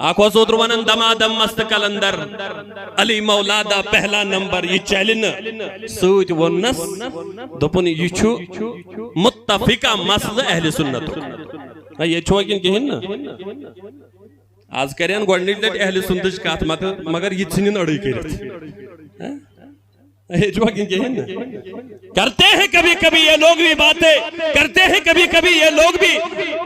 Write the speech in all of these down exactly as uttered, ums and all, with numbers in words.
اکھ اوس اوترٕ ونان دما دم مست قلندر، علی مولا دا پہلا نمبر، یہِ چلہِ نہٕ۔ سۭتۍ ووٚننس، دوٚپُن، یہِ چھُ متفقہ مسلہٕ اہل سنتُک۔ ہے، ییٚتہِ چھُوا کِنہٕ کِہیٖنۍ نہٕ؟ از کرن گۄڈنِچ لٹہِ اہل سنتٕچ کتھ، مگر، مگر یہِ ژھٕنِن أڑٕے کٔرِتھ۔ ہہ؟ ہے، چھُوا کِنہٕ کِہیٖنۍ نہٕ؟ کرتے ہیں کبھی کبھی یہ لوگ بھی باتیں، کرتے ہیں کبھی کبھی یہ لوگ بھی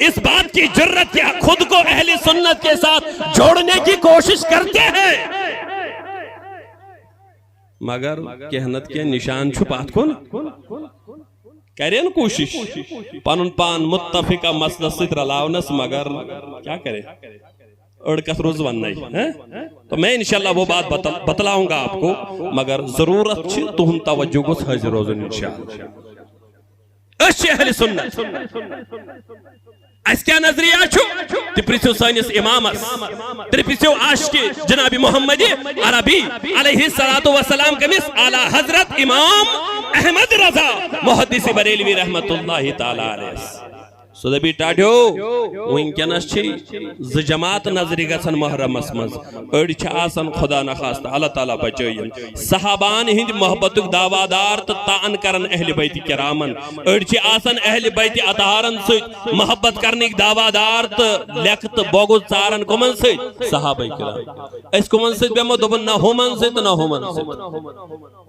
اس بات کی جرت کہ خود کو اہل سنت کے ساتھ جوڑنے کی کوشش کرتے ہیں۔ مگر کینٛہہ نتہٕ کینٛہہ نشان چھُ پتھ کُن۔ کرن کوٗشِش پنُن پان متفقہ مسلس سۭتۍ رلاونس، مگر کیا کرے؟ أڑ کتھ روٗز وننَے، ہاں؟ تو میں انشاءاللہ وہ بات بتل-، بتلاؤں گا آپ کو، مگر ضرورت چھِ تُہُنٛد توجہ گوٚژھ حٲضِر روزُن انشاءاللہ۔ أسۍ چھِ اہل سنت۔ اَسہِ کیٛاہ نظریہ چھُ؟ تہِ پرٛژھِو سٲنِس امامس، تہِ پرٛژھِو عاشقِ جناب محمد عربی علیہ الصلوۃ والسلام، کٔمِس؟ اعلیٰ حضرت امام احمد رضا محدث بریلوی رحمۃ اللہ تعالیٰ علیہ۔ سُہ دَپہِ، ٹاٹھیو، وٕنکیٚنَس چھِ زٕ جماعت نظرِ گژھان محرمس منٛز۔ أڑۍ چھِ آسان، خدا نخواستہ، اللہ تعالیٰ بچٲیِن، صحابان ہٕنٛدۍ محبتُک دعویٰ دار تہٕ طعن کران اہل بیت کرامن۔ أڑۍ چھِ آسان اہل بیت اطہارن سۭتۍ محبت کرنٕکۍ دعویٰ دار تہٕ لیٚکھٕ تہٕ بوگُز ژاران کٕمن سۭتۍ؟ صحابہ کرام۔ أسۍ کٕمن سۭتۍ بیٚہمو؟ دوٚپُن، نہ ہُمن سۭتۍ تہٕ نہ ہُمن سۭتۍ۔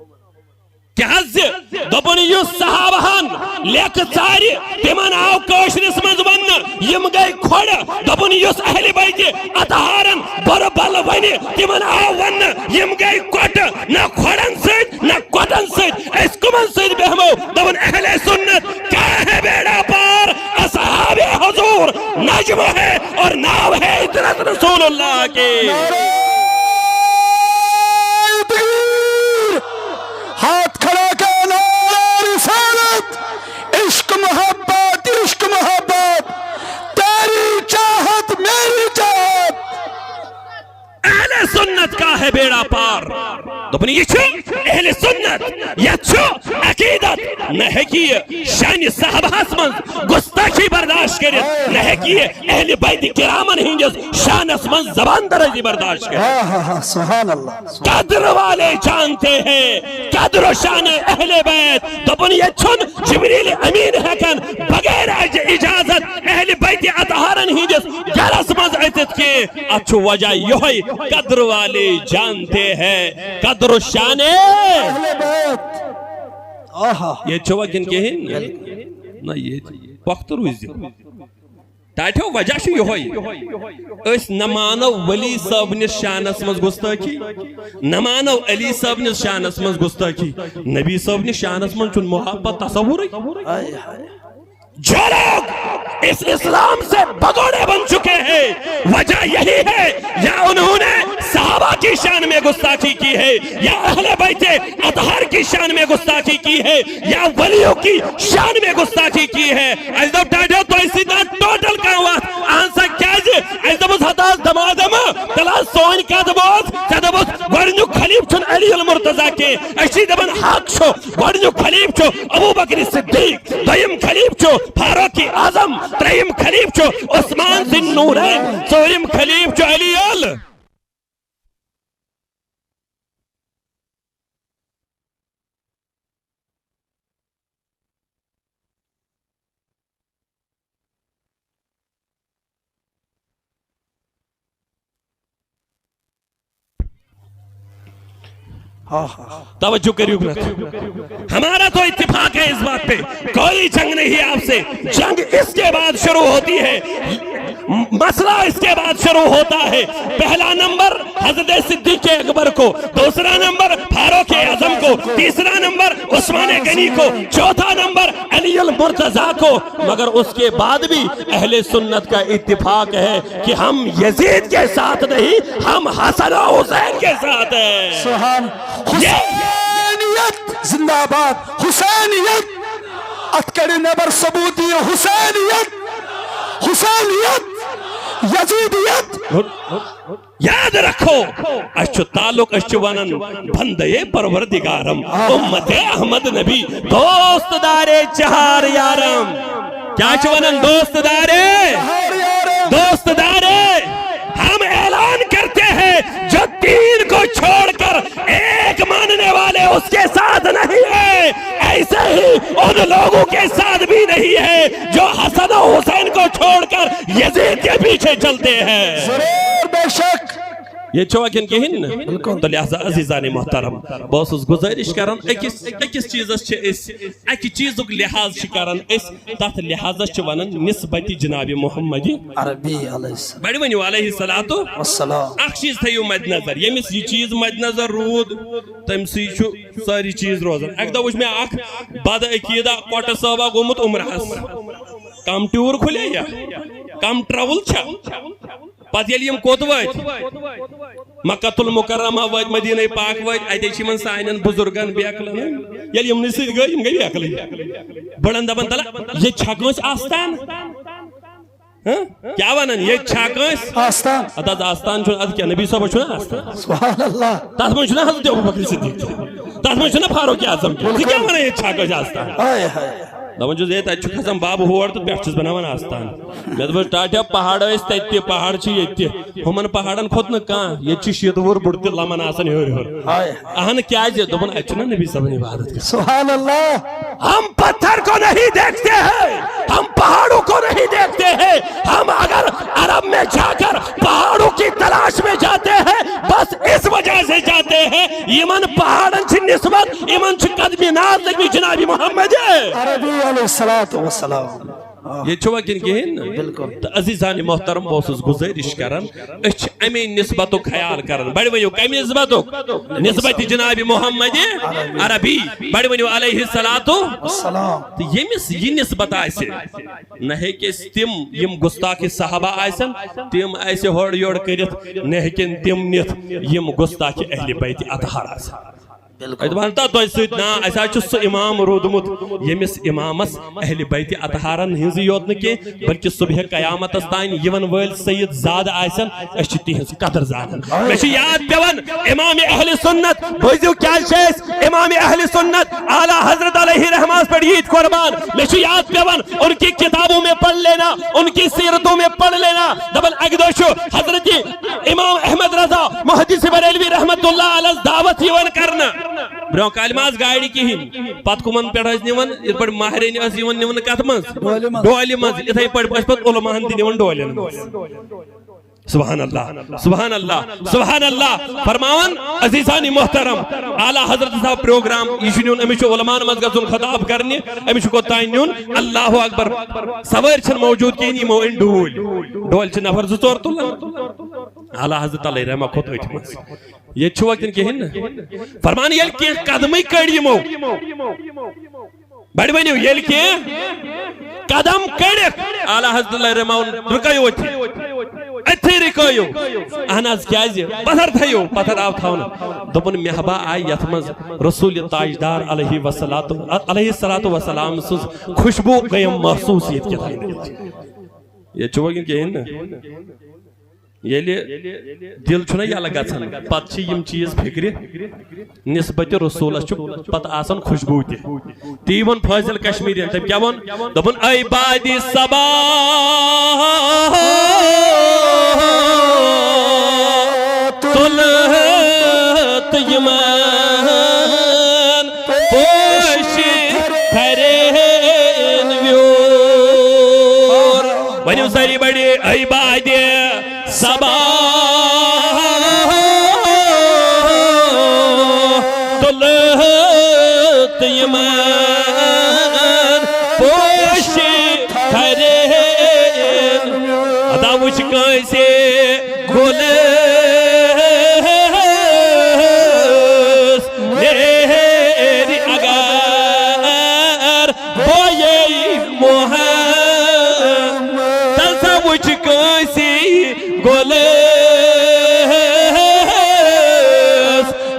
کیازِ؟ دوٚپُن، یُس صحابہن لیٚکھٕ ژارِ، تِمن آو کٲشرِس منٛز وننہٕ، یِم گٔے کھۄڈٕ۔ دوٚپُن، یُس اہل بیتِ اطہارن بُرٕ بلہٕ ونہِ، تِمن آو وننہٕ، یِم گٔے کۄٹہٕ۔ نہ کھۄڈن سۭتۍ، نہ کۄٹن سۭتۍ، أسۍ کٕمن سۭتۍ بیٚہمو؟ دوٚپُن، اہل سنت کیا ہے بیڑا پار؟ اصحاب حضور نجم ہے اور ناو ہے عترت رسول اللہ کے۔ نعرہ تکبیر! ہاتھ کھڑا کر، نعرہ رسالت، عشق محبت، عشق محبت، تیری چاہت، میری چاہت۔ اہل سنت کا ہے بیڑا پار۔ دوٚپُن، یہِ چھُ اہل سنت، یتھ چھُ عقیدت۔ نہ ہیٚکہِ یہِ شانِ صحابہس منٛز گستاخی برداشت کٔرِتھ، نہ ہیٚکہِ یہِ اہل بیت کرامن ہٕنٛدِس شانس منٛز زبان درازی برداشت کٔرِتھ۔ ہاں، ہاں، ہاں، سبحان اللہ۔ قدر والے جانتے ہیں قدر و شان اہل بیت۔ دوٚپُن، ییٚتہِ چھُنہٕ جبریل امین ہٮ۪کان بغیر اج-، اجازت اہل بیت اطہارن ہٕنٛدِس گرس منٛز أژِتھ کینٛہہ۔ اتھ چھُ وجہ یِہوٚے، قدر والے جانتے ہیں قدر و شان۔ اہل بیت۔ آہا۔ ییٚتہِ چھُوا کِنہٕ کِہیٖنۍ؟ نہ، ییٚتہِ پۄختہٕ روٗزِو۔ ٹاٹھیو، وجہ چھُ یِہوٚے۔ أسۍ نہ مانو ولی صٲبنِس شانس منٛز گستٲخی، نہ مانو علی صٲبنِس شانس منٛز گستٲخی۔ نبی صٲبنِس شانس منٛز چھُنہٕ محبت تصورٕے۔ ہاے ہاے۔ جو لوگ اس اسلام سے بگوڑے بن چکے ہیں، وجہ یہی ہے، یا انہوں نے صحابہ کی شان میں گستاخی کی ہے، یا اہل بیت اطہار کی شان میں گستاخی کی ہے، یا ولیوں کی شان میں گستاخی کی ہے۔ اَسہِ دوٚپ، ٹاٹھیو، تۄہہِ سۭتۍ نا ٹوٹل کانٛہہ وَتھ۔ اہن سا، کیٛازِ؟ اَسہِ دوٚپُس، ہتا دما دما، تیٚلہِ حظ سٲنۍ کتھ بوز۔ ژےٚ دوٚپُس، گۄڈٕنیُک خلیفہٕ چھُنہٕ علی المرتضیٰ کینٛہہ۔ أسۍ چھِ دپان، حق چھُ، گۄڈٕنیُک خلیفہٕ چھُ ابو بکر صدیق، دوٚیِم خلیفہٕ چھُ فاروق اعظم، ترٛیٚیِم خلیفہٕ چھُ عثمان ذی النورین، ژوٗرِم خلیفہٕ چھُ علی ال۔ ہاں، ہاں۔ توجہ کریو برت۔ ہمارا تو اتفاق ہے اس بات پہ، کوئی جنگ نہیں ہے آپ سے۔ جنگ اس کے بعد شروع ہوتی ہے، مسئلہ اس کے بعد شروع ہوتا ہے۔ پہلا نمبر حضرت صدیق اکبر کو، دوسرا نمبر فاروق اعظم کو، تیسرا نمبر عثمان غنی کو، چوتھا نمبر علی المرتضیٰ کو۔ مگر اس کے بعد بھی اہل سنت کا اتفاق ہے کہ ہم یزید کے ساتھ نہیں، ہم حسن و حسین کے ساتھ ہیں۔ سبحان۔ یہ حسینیت زندہ باد، حسینیت۔ اتھ کڑِ نبر ثبوت یہ حسینیت، حسینیت، یزیدیت۔ یاد رکھو، اَسہِ چھُ تعلق، أسۍ چھِ ونان بندے پروردگارم، امت احمد نبی، دوست دارے چہار یارم۔ کیا چھِ ونان؟ دوست دارے، دوست دارے۔ ہم اہل جو حسن و حسین کو چھوڑ کر یزید کے پیچھے چلتے ہیں۔ ضرور، بے شک۔ یہ چھوا کن کہین نہ؟ بالکل۔ تو لہذا عزیزان محترم، بہٕ اوسُس گُزٲرِش کران، أکِس أکِس چیٖزس چھِ أسۍ اَکہِ چیٖزُک لحاظ چھِ کران أسۍ، تَتھ لحاظس چھِ ونان نسبت جناب محمد۔ عربی علیہ السلام۔ بڑِ ؤنِو علیہ الصلوۃ۔ والسلام۔ اکھ چیٖز تھٲیِو مد نظر، ییٚمِس یہِ چیٖز مد نظر روٗد، تٔمۍ سٕے چھُ سٲری چیٖز روزان۔ اَکہِ دۄہ وٕچھ مےٚ اکھ بد عقیٖدہ کۄٹہٕ صٲبا گوٚمُت عمرہس۔ کم ٹیوٗر کھُلے یا؟ کم ٹریول چھا؟ پتہٕ ییٚلہِ یِم کوٚت وٲتۍ؟ مکہ المکرمہ وٲتۍ، مدینہ پاک وٲتۍ، اتے چھِ یِمن سانٮ۪ن بزرگن بیکلن۔ ییٚلہِ یِمنٕے سۭتۍ گٔے، یِم گٔے بیکلٕے۔ بڑن دپان، تلہ، ییٚتہِ چھا کٲنٛسہِ آستان؟ ہاں؟ کیٛاہ ونان؟ ییٚتہِ چھا کٲنٛسہِ؟ آستان۔ ادٕ حظ، آستان چھُنہٕ ادٕ کیٛاہ، نبی صٲبس چھُنہ آستان؟ سبحان اللہ۔ تتھ منٛز چھُنہ حضرت ابوبکر صدیق تہِ؟ تتھ منٛز چھُنہ فاروق اعظم تہِ؟ ژٕ کیٛاہ ونان ییٚتہِ چھا کٲنٛسہِ آستان؟ ہاے ہاے۔ دپان چھُس، ہے، تتہِ چھُ کھسان بب ہور تہٕ پٮ۪ٹھ چھُس بناوان آستان۔ مےٚ دوٚپُس، ٹاٹھیا، پہاڑ ٲسۍ تتہِ تہِ، پہاڑ چھِ ییٚتہِ تہِ۔ ہُمن پہاڑن کھوٚت نہٕ کانٛہہ، ییٚتہِ چھِ شیٖتہٕ وُہُر بُڈٕ تہِ لمان آسان ہیوٚر ہیوٚر۔ ہاے۔ اہن کیٛازِ؟ دوٚپُن، اتہِ چھُنہ نبی صٲبن عبادت کران۔ سبحان اللہ۔ ہم پتھر کو نہیں دیکھتے ہیں، ہم پہاڑوں کو نہیں دیکھتے ہیں، ہم اگر عرب میں جا کر پہاڑوں کی تلاش میں جاتے ہیں، بس اس وجہ سے جاتے ہیں، یمن پہاڑن چھ نسبت، یمن چھ قدم ناز لگمی جناب محمد۔ عربی علیہ الصلوۃ والسلام۔ یہ چھوا کن کہین؟ بالکل۔ تو عزیزان محترم، بہٕ اوسُس گزٲرِش کران، أسۍ چھِ اَمے نسبتُک خیال کران۔ بڑِ ؤنِو، کَمہِ نسبتُک؟ نسبت جناب محمد عربی۔ بڑِ ؤنِو علیہ الصلوۃ۔ السلام۔ تہٕ ییٚمِس یہِ نسبت آسہِ، نہ ہیٚکہِ أسۍ تِم یِم گستاخ صحابہ آسن، تِم آسہِ ہورٕ یورٕ کٔرِتھ، نہ ہیٚکن تِم نِتھ یِم گستاخ اہل بیت اطہار آسن۔ بالکل۔ اَتہِ وَنتا تۄہہِ سۭتۍ نا، اَسہِ حظ چھُ سُہ اِمام روٗدمُت، ییٚمِس اِمامس اہل بیت اطہارن ہٕنٛزٕے یوت نہٕ کینٛہہ، بلکہِ صبح قیامتس تام یِوان وٲلۍ سید زاد آسن، أسۍ چھِ تِہنٛز قدر زانان۔ مےٚ چھُ یاد پٮ۪وان امام اہل سنت، بوٗزِو کیٛازِ چھِ أسۍ امام اہل سنت اعلیٰ حضرت علیہ رحمہ پٮ۪ٹھ عید قربان۔ مےٚ چھُ یاد پٮ۪وان، ان کی کتابوں میں پڑھ لینا، ان کی سیرتوں میں پڑھ لینا۔ دپان اکہِ دۄہ چھُ حضرت امام احمد رضا محدث بریلوی رحمت اللہ علیہ دعوت یِوان کرنہٕ۔ برونٛہہ کالہِ ما ٲس گاڑِ کِہیٖنۍ، پتہٕ کٕمن پٮ۪ٹھ ٲسۍ نِوان؟ یِتھ پٲٹھۍ ماہرِنہِ ٲس یِوان نِونہٕ کتھ منٛز؟ ڈولہِ منٛز۔ ڈولہِ منٛز۔ یِتھے پٲٹھۍ ٲسۍ پتہٕ علماہن تہِ نِوان ڈولٮ۪ن منٛز۔ سبحان اللہ، سبحان اللہ، سبحان اللہ۔ فرماوان عزیزان محترم، اعلیٰ حضرت صاحب پروگرام، یہِ چھُ نیُن، أمِس چھُ علماہن منٛز گژھُن خطاب کرنہِ، أمِس چھُ کوٚت تام نیُن۔ اللہ اکبر۔ سوٲرۍ چھِنہٕ موجود کِہیٖنۍ، یِمو أنۍ ڈوٗلۍ۔ ڈوٗلۍ چھِ نفر زٕ ژور تُلان۔ اعلیٰ حضرت علیہ رحمہ کھوٚت أتھۍ منٛز۔ ییٚتہِ چھُوا کِنہٕ کِہیٖنۍ نہٕ؟ فرمان، ییٚلہِ کینٛہہ قدمٕے کٔڑۍ یِمو، بڑِ ؤنِو، ییٚلہِ کینٛہہ قدم کٔڑِکھ، اعلیٰ حضرت علیہ رحمہ رُکٲیِو أتھی۔ أتھی رُکٲیِو۔ اہن حظ، کیٛازِ؟ پتھر تھٲیِو، پتھر آو تھاونہٕ۔ دوٚپُن، مےٚ ہبا آیہِ یتھ منٛز رسول تاجدار علیہ وسلاتُ، علیہ الصلوۃ والسلام سٕنٛز خوشبو گٔیم محسوٗس ییٚتہِ کیٛاہ تام۔ ییٚتہِ چھُوا کِنہٕ کِہیٖنۍ نہٕ؟ ییٚلہِ دِل چھُنہ یَلہٕ گژھان، پتہٕ چھِ یِم چیٖز فِکرِ، نسبت رسوٗلس چھُ پتہٕ آسان خوشبوٗ تہِ۔ تی ووٚن فٲضل کشمیٖرین، تٔمۍ کیٛاہ ووٚن؟ دوٚپُن، اے بادِ صبا، تُلہٕ تہٕ یِمن پوشہِ پھرین ویوٗر۔ ؤنِو سٲری بڑِ، اے بادِ صبا، تُلہٕ تہٕ یِمن پوشہِ پھرین۔ ادا وٕچھ کٲنٛسہِ گُلس نیرِ اگر بویے محمد۔ تَلہٕ سا وٕچھ کٲنٛسہِ گُلس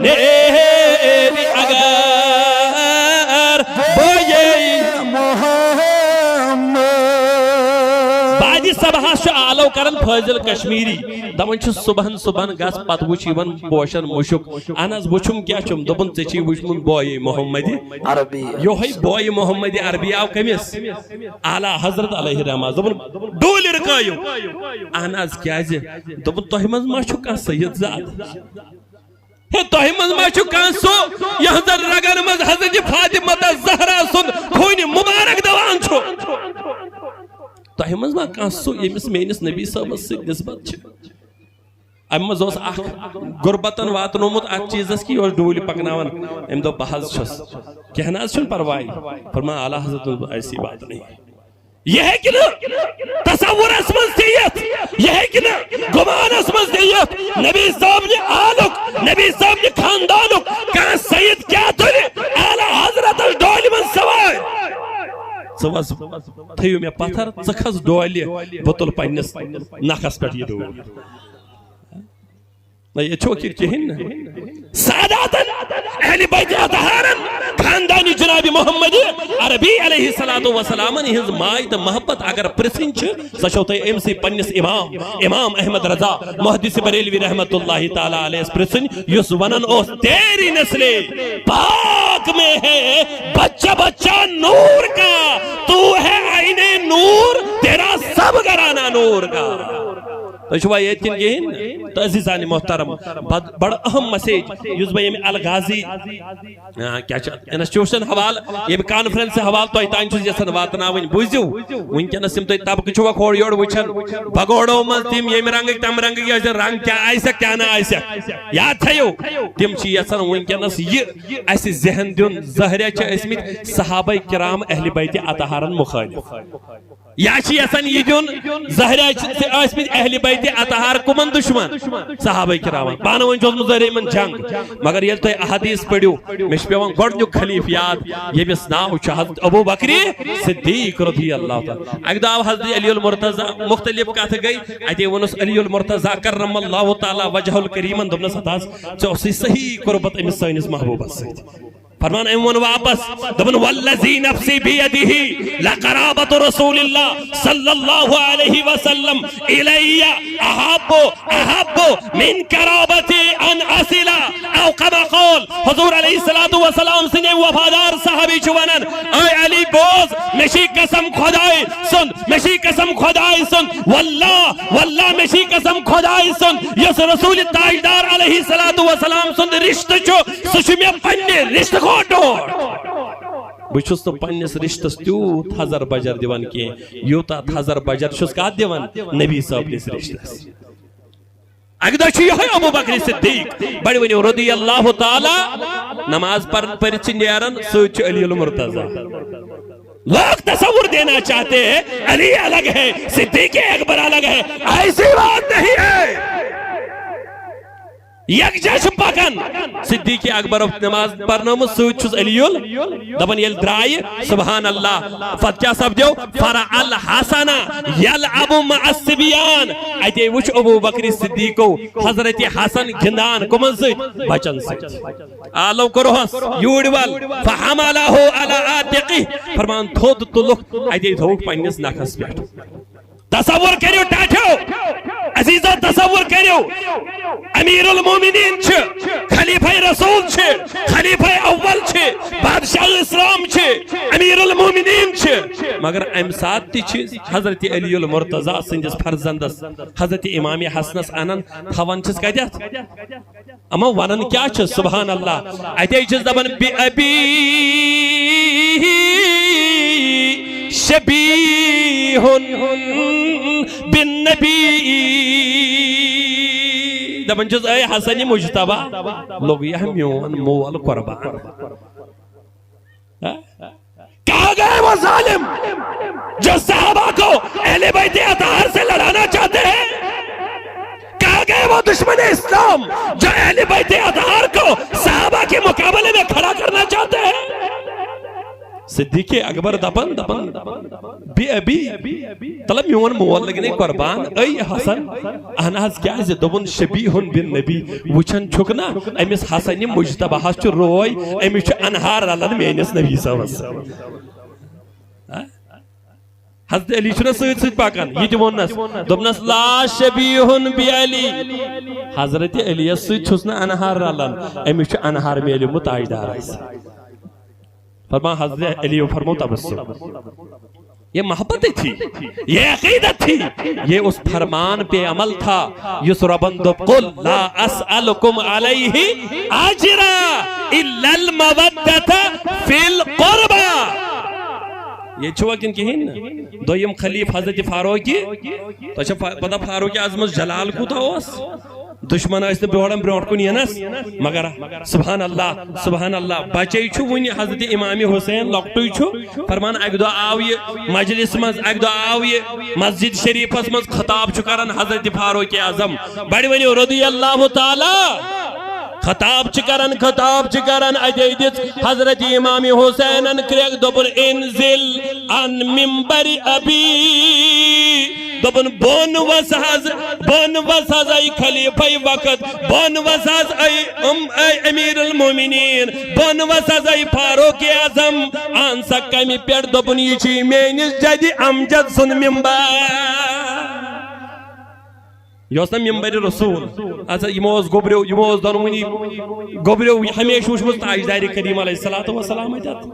نیرِ اگر بویے۔ بادِ صباہس چھُ آلو کران فٲضل کشمیٖری، دپان چھُ، صبحن صبحن گژھ، پتہٕ وٕچھ یِمن پوشن مُشُک۔ اہن حظ، وٕچھُم کیٛاہ چھُم؟ دوٚپُن، ژےٚ چھُے وٕچھمُت بویے محمدِ۔ عربی۔ یِہوٚے بویہِ محمد عربی آو کٔمِس؟ اعلیٰ حضرت علیہ رحمہ۔ دوٚپُن، ڈوٗلۍ رُکٲیِو۔ اہن حظ، کیٛازِ؟ دوٚپُن، تۄہہِ منٛز ما چھُ کانٛہہ سید زاد؟ ہے، تۄہہِ منٛز ما چھُ کانٛہہ سُہ، یہنٛزن رگن منٛز حضرت فاطمہ زہرا سُنٛد خوٗنہِ مُبارک دوان چھُ؟ تۄہہِ منٛز ما کانٛہہ سُہ، ییٚمِس میٲنِس نبی صٲبس سۭتۍ نسبت چھِ؟ امہِ منٛز اوس اکھ غربتن واتنومُت اتھ چیٖزس کہِ یہِ اوس ڈوٗلۍ پکناوان۔ أمۍ دوٚپ، "بہٕ حظ چھُس، کینٛہہ نہ حظ چھُنہٕ پرواے۔" فرمان اعلیٰ حضرت، "ایسی بات نہیں۔" یہِ ہیٚکہِ نہٕ تصورس منٛز تہِ یِتھ، یہِ ہیٚکہِ نہٕ گُمانس منٛز تہِ یِتھ۔ نبی صٲب نہِ آلُک، نبی صٲب نہِ خاندانُک کانٛہہ سید کیٛاہ تُلہِ اعلیٰ حضرتس ڈولہِ منٛز سوارِ؟ ژٕ وَس، تھٲیِو مےٚ پتھر، ژٕ کھس ڈولہِ، بہٕ تُلہٕ پننِس نکھس پٮ۪ٹھ یہِ ڈوٗر۔ نہ، ییٚتہِ چھُ کہِ-، کِہیٖنۍ نہٕ۔ ساداتن، اہل بیت اطہارن، خاندان جناب محمد عربی علیہ الصلوۃ والسلامن ہٕنٛز ماے تہٕ محبت اگر پرژھٕنۍ چھِ، سۄ چھو تۄہہِ أمۍ سٕے پننِس امام، امام احمد رضا محدث بریلوی رحمۃ اللہ تعالی علیہ پرژھٕنۍ، یُس ونان اوس، "تیری نسل پاک میں ہے، بچہ بچہ نور کا، تو ہے عین نور، تیرا سب گھرانہ نور کا۔" تُہۍ چھِوا ییٚتہِ کِنہٕ کِہیٖنۍ؟ تہٕ عزیزان محترم، بد-، بڑٕ اہم مسیج یُس بہٕ ییٚمہِ الغازی، آ، کیٛاہ چھِ اَتھ، انسٹیٹیوشن حوالہٕ، ییٚمہِ کانفرنس حوالہٕ تۄہہِ تام چھُس یژھان واتناوٕنۍ۔ بوٗزِو، وٕنکیٚنس یِم تُہۍ طبقہٕ چھِوا کھورٕ یورٕ وٕچھان، بگوڑو منٛز تِم ییٚمہِ رنگٕکۍ تَمہِ رنگٕکۍ ٲسۍ، رنگ کیٛاہ آسٮ۪کھ کیٛاہ نہٕ آسٮ۪کھ، یاد تھٲیِو، تِم چھِ یژھان وٕنکیٚنس یہِ اَسہِ ذہن دیُن، زہریا چھِ ٲسمٕتۍ صحابہ کرام اہل بیت اطہارن مخٲلف۔ یا چھِ یژھان یہِ دیُن، زہریا چھِ ٲسمٕتۍ اہل بیت اطہار کُمن دشمن؟ صحابہ کرامن۔ پانہٕ ؤنۍ چھُ اوسمُت زہریا یِمن جنگ۔ مگر ییٚلہِ تُہۍ احادیث پٔرِو، مےٚ چھُ پٮ۪وان گۄڈٕنیُک خلیفہٕ یاد، ییٚمِس ناو چھُ حضرت ابو بکر صدیق رضی اللہ تعالیٰ۔ اکہِ دۄہ آو حضرت علی المرتضی، مختلف کتھٕ گٔے، اتے ووٚنُس علی المرتضی کرم اللہ تعالیٰ وجہہ الکریمن، دوٚپنس، "ہتا حظ، ژےٚ اوسُے صحیح قربت أمِس سٲنِس محبوبس سۭتۍ۔" فرمان، أمۍ ووٚن واپس، دوٚپُن، "والذی نفسی بیدہ لقرابۃ رسول اللہ صلی اللہ علیہ وسلم الی احب، احب من قرابتی ان اصل، او کما قال۔" حضور علیہ الصلوۃ والسلام سٕنٛدِ وفادار صحابی چھِ ونان، "اے علی، بوز، مےٚ چھِ قسم خداے سُنٛد، مےٚ چھِ قسم خداے سُنٛد، واللہ، واللہ، مےٚ چھِ قسم خداے سُنٛد، یُس رسول تاجدار علیہ الصلوۃ والسلام سُنٛد رشتہٕ چھُ، سُہ چھُ مےٚ پننہِ رشتہٕ کھۄتہٕ ڈوٹھ۔ بہٕ چھُس نہٕ پننِس رشتس تیوٗت تھزر بجر دِوان کینٛہہ، یوٗتاہ تھزر بجر چھُس کتھ دِوان نبی صٲبنِس رشتس۔" اکہِ دۄہ چھُ یِہوٚے ابو بکر صدیق، بڑٕ ؤنِو رضی اللہ تعالیٰ، نماز پرن پٔرِتھ چھِ نیران، سۭتۍ چھُ علی المرتضی۔ لوگ تصور دینا چاہتے ہیں علی الگ ہے، صدیق اکبر الگ ہے، ایسی بات نہیں ہے۔ یکجا چھِ پکان۔ صدیق اکبر نماز پرنٲومٕژ، سۭتۍ چھُس علی ال-، دپان ییٚلہِ درٛایہِ، سبحان اللہ، پتہٕ کیٛاہ سپدیو؟ فرأى الحسن يلعب مع الصبيان۔ اتے وُچھ ابو بکر صدیقو حضرت حسن گِنٛدان کٕمن سۭتۍ؟ بچن سۭتۍ۔ آلو کوٚرہوس یوٗرۍ ول، فحمله على عاتقه، فرمان تھوٚد تُلُکھ، اتے تھوٚوُکھ پننِس نکھس پٮ۪ٹھ۔ تصور کٔرِو ٹاٹھیو، عزیزو تصور کٔرِو، امیر المومنین چھِ، خلیفہ رسول چھِ، خلیفہ اول چھِ، بادشاہ اسلام چھِ، امیر المومنین چھِ، مگر امہِ ساتہٕ تہِ چھِ حضرت علی المرتضی سٕنٛدِس فرزندس حضرت امام حسنس انان تھاوان چھِس کتٮ۪تھ؟ اما ونان کیا چھِ؟ سبحان اللہ۔ اتے چھِس دپان، "بِأَبِي شبیہ بالنبی۔" دپان چھِس، "اے حسن مجتبیٰ، لوٚگ یا میون مول قربان۔" ہاں؟ کہاں گئے وہ ظالم جو صحابہ کو اہل بیت اطہار سے لڑانا چاہتے ہیں؟ کہاں گئے وہ دشمن اسلام جو اہل بیت اطہار کو صحابہ کے مقابلے میں کھڑا کرنا چاہتے ہیں؟ صدیق اکبر دپان، دپان، "بِأَبِي"، طلب میون مول لگنے قربان، اے حسن۔ اہن حظ، کیازِ؟ دوٚپُن، "شبیہ بالنبی"، وٕچھان چھُکھ نا، أمِس حسنِ مجتبیٰ ہس چھُ روے، أمِس چھُ انہار رلان میٲنِس نبی صٲبس۔ ہا؟ حضرت علی چھُنہ سۭتۍ سۭتۍ پکان، یہِ تہِ ووٚننس، دوٚپنس، "لا شبیہ بعلی"، حضرت علی یس سۭتۍ چھُس نہٕ انہار رلان، أمِس چھُ انہار میلیومُت تاجدارس۔ فرمان حضرت علی فرمو تبسم۔ یہ محبت تھی، یہ عقیدت تھی، یہ اس فرمان پہ عمل تھا، یُس رۄبن دوٚپ، "قل لا اسألکم علیہ اجرا الا المودۃ فی القربی۔" ییٚتہِ چھُوا کِنہٕ کِہیٖنۍ نہٕ؟ دوٚیِم خلیٖفہٕ حضرت فاروقی، تۄہہِ چھا فا-، پتہ فاروق اعظمس جلال کوٗتاہ اوس؟ دُشمن ٲسۍ نہٕ بیوہڑان برونٛٹھ کُن یِنس، مگر سبحان اللہ، سبحان اللہ، بچے چھُ وُنہِ حضرت امام حسین لۄکٹُے چھُ۔ فرمان اکہِ دۄہ آو یہِ مجلس منٛز، اکہِ دۄہ آو یہِ مسجد شریفس منٛز خطاب چھُ کران حضرت فاروق اعظم، بڑِ ؤنِو رضی اللہ تعالیٰ۔ خطاب چھِ کران، خطاب چھِ کران، اتے دِژ حضرت امام حسینن کرٛیٚکھ، دوٚپُن، "انزل عن منبر ابی"، دوٚپُن، "بۄن وس حظ، بۄن وس حظ، اے خلیفہ وقت، بۄن وس حظ، اے ام، اے امیر المومنین، بۄن وس حظ، اے فاروق اعظم، اہن سا کمہِ پٮ۪ٹھ؟" دوٚپُن، "یہِ چھُ میٲنِس جدِ امجد سُنٛد منبر۔" یہِ اوس نہ ممبر رسول۔ اَژٕ، یِمو اوس گوٚبریو، یِمو اوس دۄنوٕنی گوٚبریو ہمیشہِ وٕچھمٕژ تاجدارِ کریم علیہ الصلوۃ والسلام اَتٮ۪تھ۔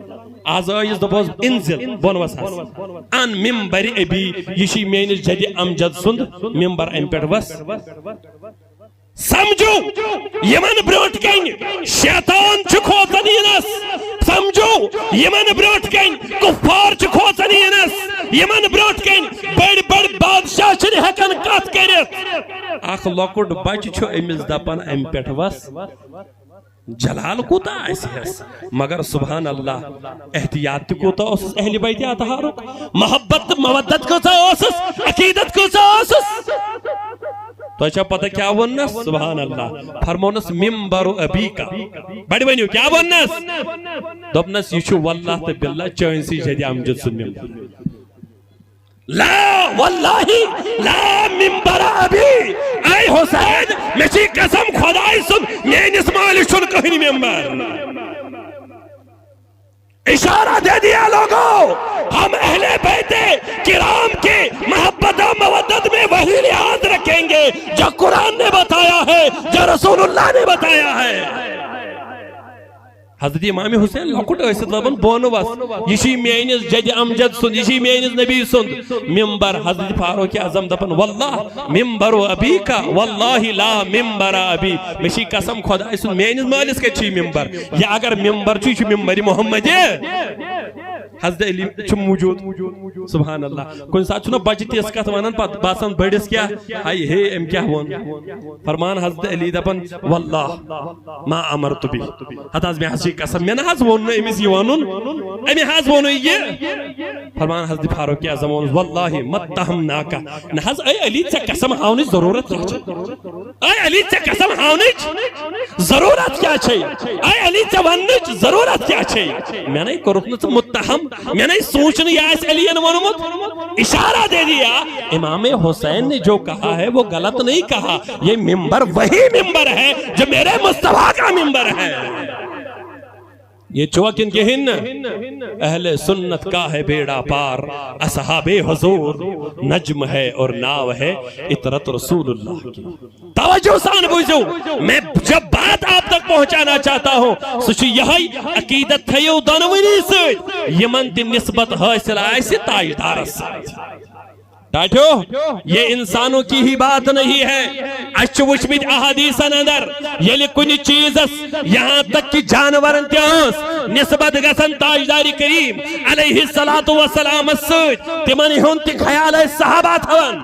از ٲیِس دوٚپہوس، "انزل"، بۄن وس حظ۔ "عن منبر ابی"، یہِ چھُ میٲنِس جدِ امجد سُنٛد ممبر، اَمہِ پٮ۪ٹھ وس۔ سمجھو، یِمن برونٛٹھ کنہِ شیطان چھُ کھوژان یِنس۔ سمجھو، یِمن برونٛٹھ کنہِ کفار چھِ کھوژان یِنس۔ یِمن برونٛٹھ کنہِ بٔڑۍ بٔڑۍ بادشاہ چھِنہٕ ہٮ۪کان کتھ کٔرِتھ۔ اکھ لۄکُٹ بچہِ چھُ أمِس دپان، "امہِ پٮ۪ٹھ وس"۔ جلال کوٗتاہ آسہِ ہس، مگر سبحان اللہ، احتیاط تہِ کوٗتاہ اوسُس اہلِ بیتِ اطہارُک، محبت تہٕ مودت کۭژاہ ٲسٕس، عقیدت کۭژاہ ٲسٕس۔ تۄہہِ چھا پتہ کیٛاہ ووٚننس؟ سبحان اللہ، فرمونس، "منبر ابیک"۔ بڑِ ؤنِو، کیٛاہ ووٚننس؟ دوٚپنس، "یہِ چھُ واللہ تہٕ باللہ چٲنۍ سٕے جدِ امجد سُنٛد منبر۔" لا واللہ لا منبر ابی۔ اے حسین، مےٚ چھِ قسم خداے سُنٛد، میٲنِس مٲلِس چھُنہٕ کٕہٕنۍ منبر۔ اشارہ دے دیا لوگو، ہم اہل بیت کرام کے محبت و مودت میں وہی لحاظ رکھیں گے جو قرآن نے بتایا ہے، جو رسول اللہ نے بتایا ہے۔ حضرت امام حسین لۄکُٹ ٲسِتھ دپان، "بۄن وس، یہِ چھُے میٲنِس جدِ امجد سُنٛد، یہِ چھُے میٲنِس نبی سُنٛد منبر۔" حضرت فاروق اعظم دپان، "واللہ منبر ابیک، واللہ لا منبر ابی"، مےٚ چھِ قسم خداے سُنٛد، میٲنِس مٲلِس کتہِ چھُ یہِ منبر؟ یہِ اگر منبر چھُ، یہِ چھُ منبر محمد۔ حضرت علی چھُ موجود۔ سبحان اللہ۔ کُنہِ ساتہٕ چھُنہ بچہِ تِژھ کتھ ونان، پتہٕ باسان بٔڑِس کیٛاہ، ہاے ہے، أمۍ کیٛاہ ووٚن؟ فرمان حضرت علی دپان، "واللہ ما امرت بی"۔ ہتہٕ حظ، مےٚ حظ چھِ قسم، مےٚ نہ حظ ووٚن نہٕ أمِس یہِ ونُن، أمۍ حظ ووٚنُے یہِ۔ فرمان حضرت فاروق اعظم ووٚنُس، "واللہ ما اتہمناک"۔ نہ حظ، اے علی، ژےٚ قسم ہاونٕچ ضروٗرت کیٛاہ چھِ؟ اے علی، ژےٚ قسم ہاونٕچ ضروٗرت کیٛاہ چھے؟ اے علی، ژےٚ وننٕچ ضروٗرت کیٛاہ چھے؟ مےٚ نے کوٚرُکھ نہٕ ژٕ متہم، مےٚ نے سوٗنٛچ نہٕ یہِ آسہِ علی ین ووٚنمُت۔ اشارہ دے دیا، امام حسین نے جو کہا ہے وہ غلط نہیں کہا، یہ منبر وہی منبر ہے جو میرے مصطفیٰ کا منبر ہے۔ یہ چوکن کہن اہل سنت کا ہے بیڑا پار، اصحاب حضور نجم ہے اور ناو ہے عطرت رسول اللہ کی۔ توجہ سان بوزو، میں جب بات آپ تک پہنچانا چاہتا ہوں، سُہ چھُ یہے، عقیدت تھٲیِو دۄنوٕنی سۭتۍ، یِمن تہِ نسبت حٲصِل آسہِ تاجدارس سۭتۍ۔ ٹاٹھیو، یہ انسانوں کی ہی بات نہیں ہے۔ اَسہِ چھِ وٕچھمٕتۍ احادیثن اندر، ییٚلہِ کُنہِ چیٖزس، یہاں تک کہ جانورن تہِ ٲس نسبت گژھان تاجدار کریم علیہ الصلوۃ والسلامس سۭتۍ، تِمن ہُنٛد تہِ خیال ٲسۍ صحابہ تھاوان۔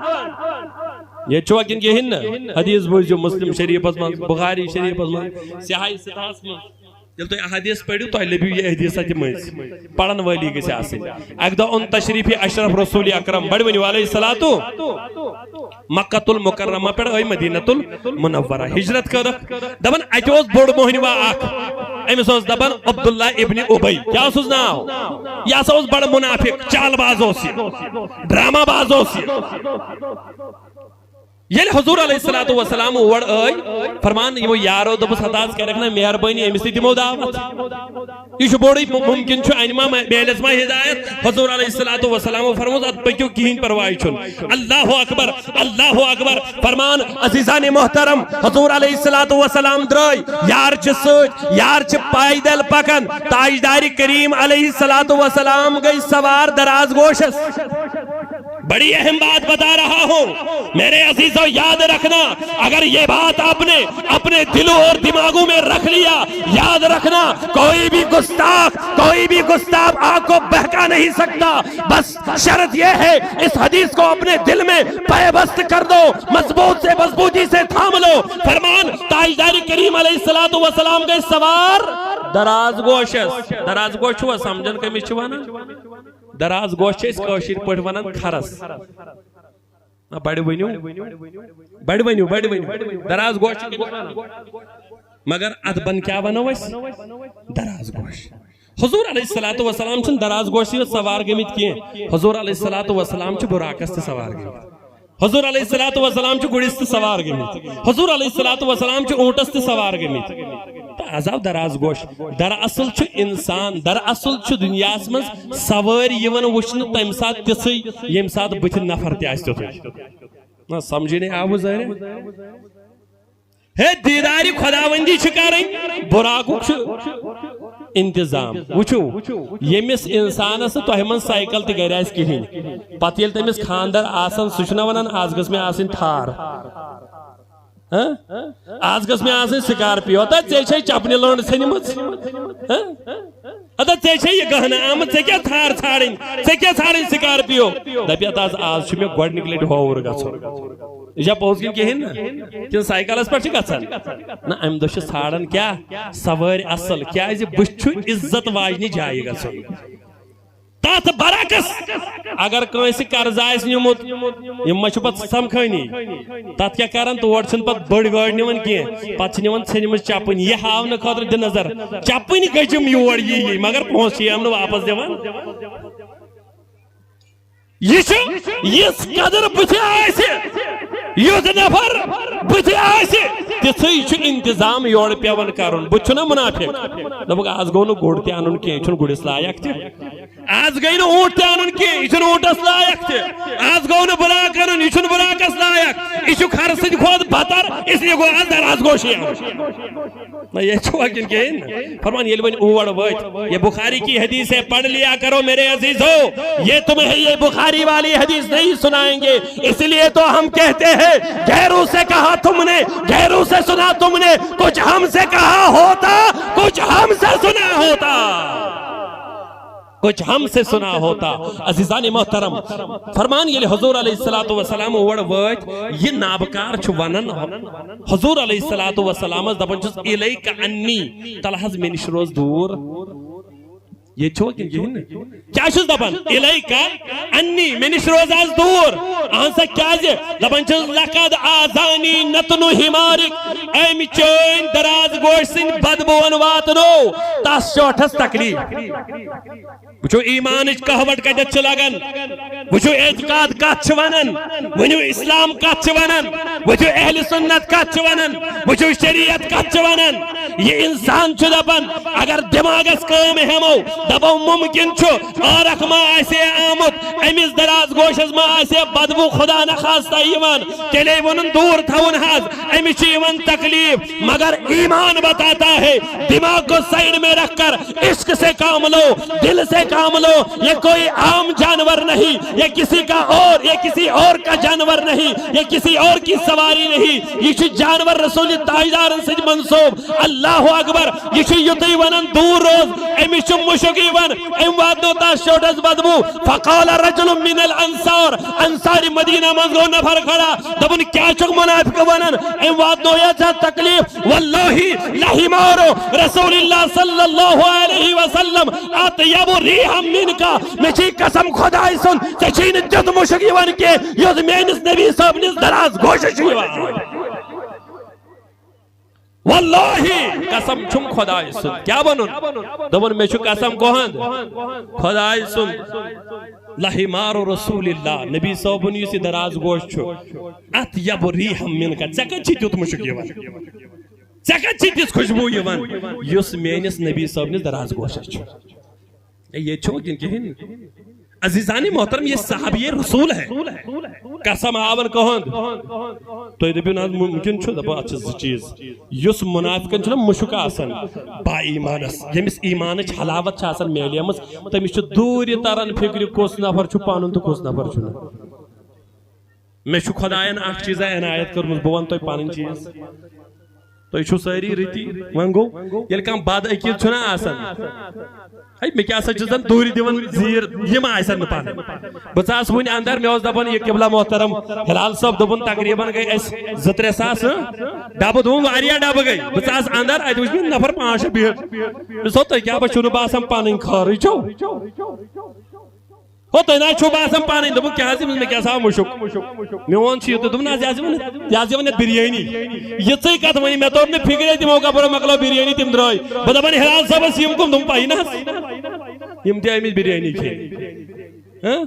ییٚتہِ چھُوا کِنہٕ کِہیٖنۍ نہٕ؟ حدیث بوٗزِو مسلم شریفس منٛز، بخاری شریفس منٛز، صحیح ستہس منٛز۔ ییٚلہِ تُہۍ احادیث پٔرِو، تۄہہِ لٔبِو یہِ حدیث اَتہِ مٔنٛزۍ۔ پرن وٲلی گژھِ آسٕنۍ۔ اَکہِ دۄہ اوٚن تشریٖفی اشرف رسول اکرم، بڑٕ ؤنِو علیہ الصلاتُ، مکہ المکرمہ پٮ۪ٹھ آے مدینہ المنورہ۔ ہجرت کٔرٕکھ۔ دپان اَتہِ اوس بوٚڑ موہنیوا اکھ۔ أمِس اوس دپان عبداللہ ابن ابی۔ کیٛاہ اوسُس ناو؟ یہِ ہسا اوس بڑٕ منافق، چال باز اوس یہِ، ڈرامہ باز اوس یہِ۔ ییٚلہِ حضور علیہ الصلوۃ والسلام اور ٲے، فرمان یِمو یارو دوٚپُس، "ہتا حظ کَرٮ۪کھ نہ مہربٲنی، أمِس تہِ دِمو دعوت۔ یہِ چھُ بوٚڑُے، مُ-، مُمکِن چھُ اَنہِ ما مےٚ، میلٮ۪س ما ہدایت۔" حضور علیہ الصلوۃ والسلام فرموس، "اَدٕ پٔکِو، کِہیٖنۍ پرواے چھُنہٕ۔" اللہ اکبر، اللہ اکبر۔ فرمان عزیزان محترم، حضور علیہ الصلوۃ والسلام درٛاے، یار چھِ سۭتۍ، یار چھِ پیدل پکان، تاجدار کریم علیہ الصلوۃ والسلام گٔے سوار دراز گوشس۔ بڑی اہم بات بتا رہا ہوں میرے عزیزوں، یاد رکھنا، اگر یہ بات آپ نے اپنے دلوں اور دماغوں میں رکھ لیا، یاد رکھنا، کوئی بھی گستاخ، کوئی بھی گستاخ آپ کو بہکا نہیں سکتا۔ بس شرط یہ ہے، اس حدیث کو اپنے دل میں پیوست کر دو، مضبوط سے مضبوطی سے تھام لو۔ فرمان تاجدار کریم علیہ الصلوۃ والسلام گئے سوار دراز گوشس۔ دراز گوش چھوا سمجھن کمس چھ ونان؟ دراز گوش چھ أسۍ کٲشِر پٲٹھۍ ونان کھرس۔ نہ، بڑِ ؤنِو، بڑِ ؤنِو، بڑِ ؤنِو۔ دراز گوش چھِ کٔمِس ونان؟ مگر اتھ بن کیٛاہ ونو أسۍ؟ دراز گوش۔ حضور علیہ الصلوۃ والسلام چھِنہٕ دراز گوشسٕے یوت سوار گٔمٕتۍ کینٛہہ۔ حضور علیہ الصلوۃ والسلام چھِ براقس تہِ سوار گٔمٕتۍ۔ حضور علیہ الصلوۃ والسلام چھِ گُرِس تہِ سوار گٔمٕتۍ۔ حضور علیہ الصلوۃ والسلام چھِ اوٗنٹس تہِ سوار گٔمٕتۍ۔ تہٕ از آو دراز گوش۔ دراصل چھُ انسان، دراصل چھُ دُنیاہس منٛز سوٲرۍ یِوان وٕچھنہٕ تمہِ ساتہٕ تِژھٕے، ییٚمہِ ساتہٕ بٕتھِ نفر تہِ آسہِ تیُتھُے۔ نہ، سمجھے نہیں آو ظٲہرِ؟ ہے، دیدارِ خداوندی چھِ کرٕنۍ، براقُک چھُ انتظام۔ وٕچھِو، ییٚمِس انسانس نہٕ تۄہہِ منٛز سایکل تہِ گرِ آسہِ کِہیٖنۍ، پتہٕ ییٚلہِ تٔمِس خاندر آسان، سُہ چھُنہ ونان، "از گٔژھ مےٚ آسٕنۍ تھار"۔ ہاں؟ از گٔژھ مےٚ آسٕنۍ سکارپیو۔ ہتا ژےٚ چھے چپنہِ لٔنڈ ژھنمٕژ۔ ہاں؟ ہتا ژےٚ چھے یہِ گہنہٕ آمٕژ، ژےٚ کیٛاہ تھار ژھانڈٕنۍ؟ ژےٚ کیٛاہ ژھانڈٕنۍ سکارپیو؟ دپہِ ہتا، از چھُ مےٚ گۄڈنِکہِ لٹہِ ہووُر گژھُن۔ یہِ چھا پوٚز کِنہٕ کِہیٖنۍ نہٕ؟ کِنہٕ سایکلس پٮ۪ٹھ چھِ گژھان؟ نہ، امہِ دۄہ چھِ ژھانڈان کیٛاہ؟ سوٲرۍ اصل۔ کیٛازِ؟ بہٕ چھُ عزت واجنہِ جایہِ گژھُن۔ تتھ برعکس، اگر کٲنٛسہِ قرض آسہِ نیومُت، یِم ما چھِ پتہٕ سمکھٲنی؟ تتھ کیٛاہ کران؟ تور چھِنہٕ پتہٕ بٔڑ گٲڑۍ نِوان کینٛہہ، پتہٕ چھِ نِوان ژھیٚنمٕژ چپٕنۍ۔ یہِ ہاونہٕ خٲطرٕ دِ نظر، چپٕنۍ گٔجِم یور یی یی، مگر پونٛسہٕ چھِ یِم نہٕ واپس دِوان۔ یہِ چھُ، یِژھ قدر بٕتھِ آسہِ، یُتھ نفر بٕتھِ آسہِ، تِژھٕے چھُ انتظام یورٕ پٮ۪وان کرُن۔ بہٕ چھُنہ منافق؟ دوٚپُکھ، از گوٚو نہٕ گُر تہِ انُن کینٛہہ، یہِ چھُنہٕ گُرِس لایق تہِ۔ از گٔے نہٕ اوٗنٹ تہِ انُن کینٛہہ، یہِ چھُنہٕ اوٗنٹس لایق تہِ۔ از گوٚو نہٕ براق انُن، یہِ چھُنہٕ براقس لایق۔ یہِ چھُ کھرٕ سٕنٛدِ کھۄتہٕ بدتر، اس لیے گوٚو از دراز گوشی انُن۔ نہ، یہ چھُوا کِنہٕ کِہیٖنۍ نہٕ؟ فرمان، ییٚلہِ وۄنۍ اور وٲتۍ، یہ بخاری کی حدیث ہے، پڑھ لیا کرو میرے عزیزو۔ یہ تمہیں یہ بخاری والی حدیث نہیں سنائیں گے، اس لیے تو ہم کہتے ہیں، غیروں سے کہا تم نے، غیروں سے سنا تم نے، کچھ ہم سے کہا ہوتا، کچھ ہم سے سنا ہوتا۔ کچھ ہم سے سنا ہوتا۔ عزیزان محترم، فرمان ییٚلہِ حضور علیہ الصلوۃ والسلام اور وٲتۍ، یہِ نابکار چھُ ونان، حضور علیہ الصلوۃ والسلامس دپان چھُس، "الیک عنی"، تلہٕ حظ مےٚ نِش روز دوٗر۔ ییٚتہِ چھُوا کِنہٕ کِہیٖنۍ نہٕ؟ کیٛاہ چھُس دپان؟ "الیک عنی"، مےٚ نِش روز از دوٗر۔ اہن سا، کیٛازِ؟ دپان چھُس، "لقد آذانی نتن حمارک"، أمۍ چٲنۍ دراز گوشہِ سٕنٛدۍ بدبوٗہن واتنو تس شوٹھس تکلیف۔ وٕچھِو، ایمانٕچ کہوٹ کتٮ۪تھ چھِ لگان۔ وٕچھِو، اعتقاد کتھ چھِ ونان۔ ؤنِو، اسلام کتھ چھِ ونان۔ وٕچھِو، اہل سنت کتھ چھِ ونان۔ وٕچھِو، شریعت کتھ چھِ ونان۔ یہِ انسان چھُ دپان، اگر دماغس کٲم ہٮ۪مو، دپو، ممکن چھُ عارق ما آسہِ ہے آمُت، أمِس دراز گوشس ما آسہِ ہے بدبو خدا نخواستہ یِوان، تیٚلے ووٚنُن دوٗر تھاوُن حظ، أمِس چھِ یِوان تکلیف۔ مگر ایمان بتاتا ہے، دماغ کو سائیڈ میں رکھ کر عشق سے کام لو، دل سے کام لو۔ یہ کوئی عام جانور نہیں، یہ کسی کا اور، یہ کسی اور کا جانور نہیں، یہ کسی اور کی سواری نہیں۔ یہ چھ جانور رسول تاجدار سۭتۍ منسوب۔ اللہ اکبر۔ یہ چھ یُتُے ونان، دوٗر روز، أمِس چھُ مُشُک یِوان، أمۍ واتنو تس شوٹس بدبو۔ فقال رجل من الانصار، انصاری مدینہ منٛز گوٚو نفر کھڑا، دوٚپُن، کیٛاہ چھُکھ منافق ونان؟ أمۍ واتنو یتھ تکلیف۔ واللہ لحمار رسول اللہ صلی اللہ علیہ وسلم اطیب ریحا منک۔ مےٚ چھِ قسم خداے سُنٛد، ژےٚ چھُے نہٕ تیُتھ مُشُک یِوان کینٛہہ، یُتھ میٲنِس نبی صٲبنِس دراز گوشس چھُ یِوان۔ واللہ، قسم چھُم خداے سُنٛد۔ کیٛاہ وَنُن؟ دوٚپُن، مےٚ چھُ قسم کۄہَنٛد؟ خداے سُنٛد۔ لحمار رسول اللہ، نبی صٲبُن یُس یہِ دراز گوش چھُ، اطیب ریحا منک، ژےٚ کَتہِ چھِ تیُتھ مُشُک یِوان؟ ژےٚ کَتہِ چھِ تِژھ خوشبوٗ یِوان، یُس میٲنِس نبی صٲبنِس دراز گوشس چھُ؟ ہے، ییٚتہِ چھُوا کِنہٕ کِہیٖنۍ؟ عزیزان محترم، یہ صحابی رسول ہے۔ قسم ہاوان کۄہَنٛد۔ تُہۍ دٔپِو نہ حظ، مُمکِن چھُ؟ دَپان، اَتھ چھِ زٕ چیٖز۔ یُس منافقن چھُنہ مُشُک آسان، با ایمانس، ییٚمِس ایمانٕچ حلاوت چھِ آسان میلیمٕژ، تٔمِس چھُ دوٗرِ تران فِکرِ، کُس نفر چھُ پنُن تہٕ کُس نفر چھُنہٕ۔ مےٚ چھُ خۄدایَن اکھ چیٖزا عنایت کٔرمٕژ، بہٕ وَنہٕ تۄہہِ پَنٕنۍ چیٖز۔ تُہۍ چھِو سٲری رٕتی، وۄنۍ گوٚو، ییٚلہِ کانٛہہ بد عقیٖد چھُنہ آسان، ہے، مےٚ کیٛاہ سا چھِ زَن دوٗرِ دِوان زیٖر، یِم آسَن نہٕ پَنٕنۍ۔ بہٕ ژاس وٕنہِ اَندَر، مےٚ اوس دَپان، یہِ قبلہ محترم ہلال صٲب دوٚپُن، تقریٖباً گٔے اَسہِ زٕ ترٛےٚ ساس، ہہٕ؟ ڈَبہٕ دوٚپُن، واریاہ ڈَبہٕ گٔے۔ بہٕ ژاس اَندَر، اَتہِ وٕچھ مےٚ نفر پانٛژھ شےٚ بِہِتھ۔ مےٚ دوٚپ، تۄہہِ کیٛاہ، بہٕ چھُو نہٕ باسان پَنٕنۍ خٲرٕے چھو؟ ہو، تُہۍ نہ حظ چھُو باسان پانٕے۔ دوٚپُکھ، کیٛاہ حظ، مےٚ کیٛاہ سا مُشُک؟ میون چھُ یہِ تہٕ دوٚپُن، نہ حظ، یہِ حظ یِوان، یہِ حظ یِوان یَتھ بِریانی۔ یِژٕے کَتھ ؤنِو، مےٚ توٚر نہٕ فِکرے، تِمو کَپٲرۍ مۄکلٲو بِریانی، تِم درٛاے۔ بہٕ دَپان، ہِلال صٲبَس یِم کٕم؟ دوٚپُن، پَیی نہ حظ۔ یِم تہِ آمٕتۍ بِریانی کھیٚنۍ۔ ہہ؟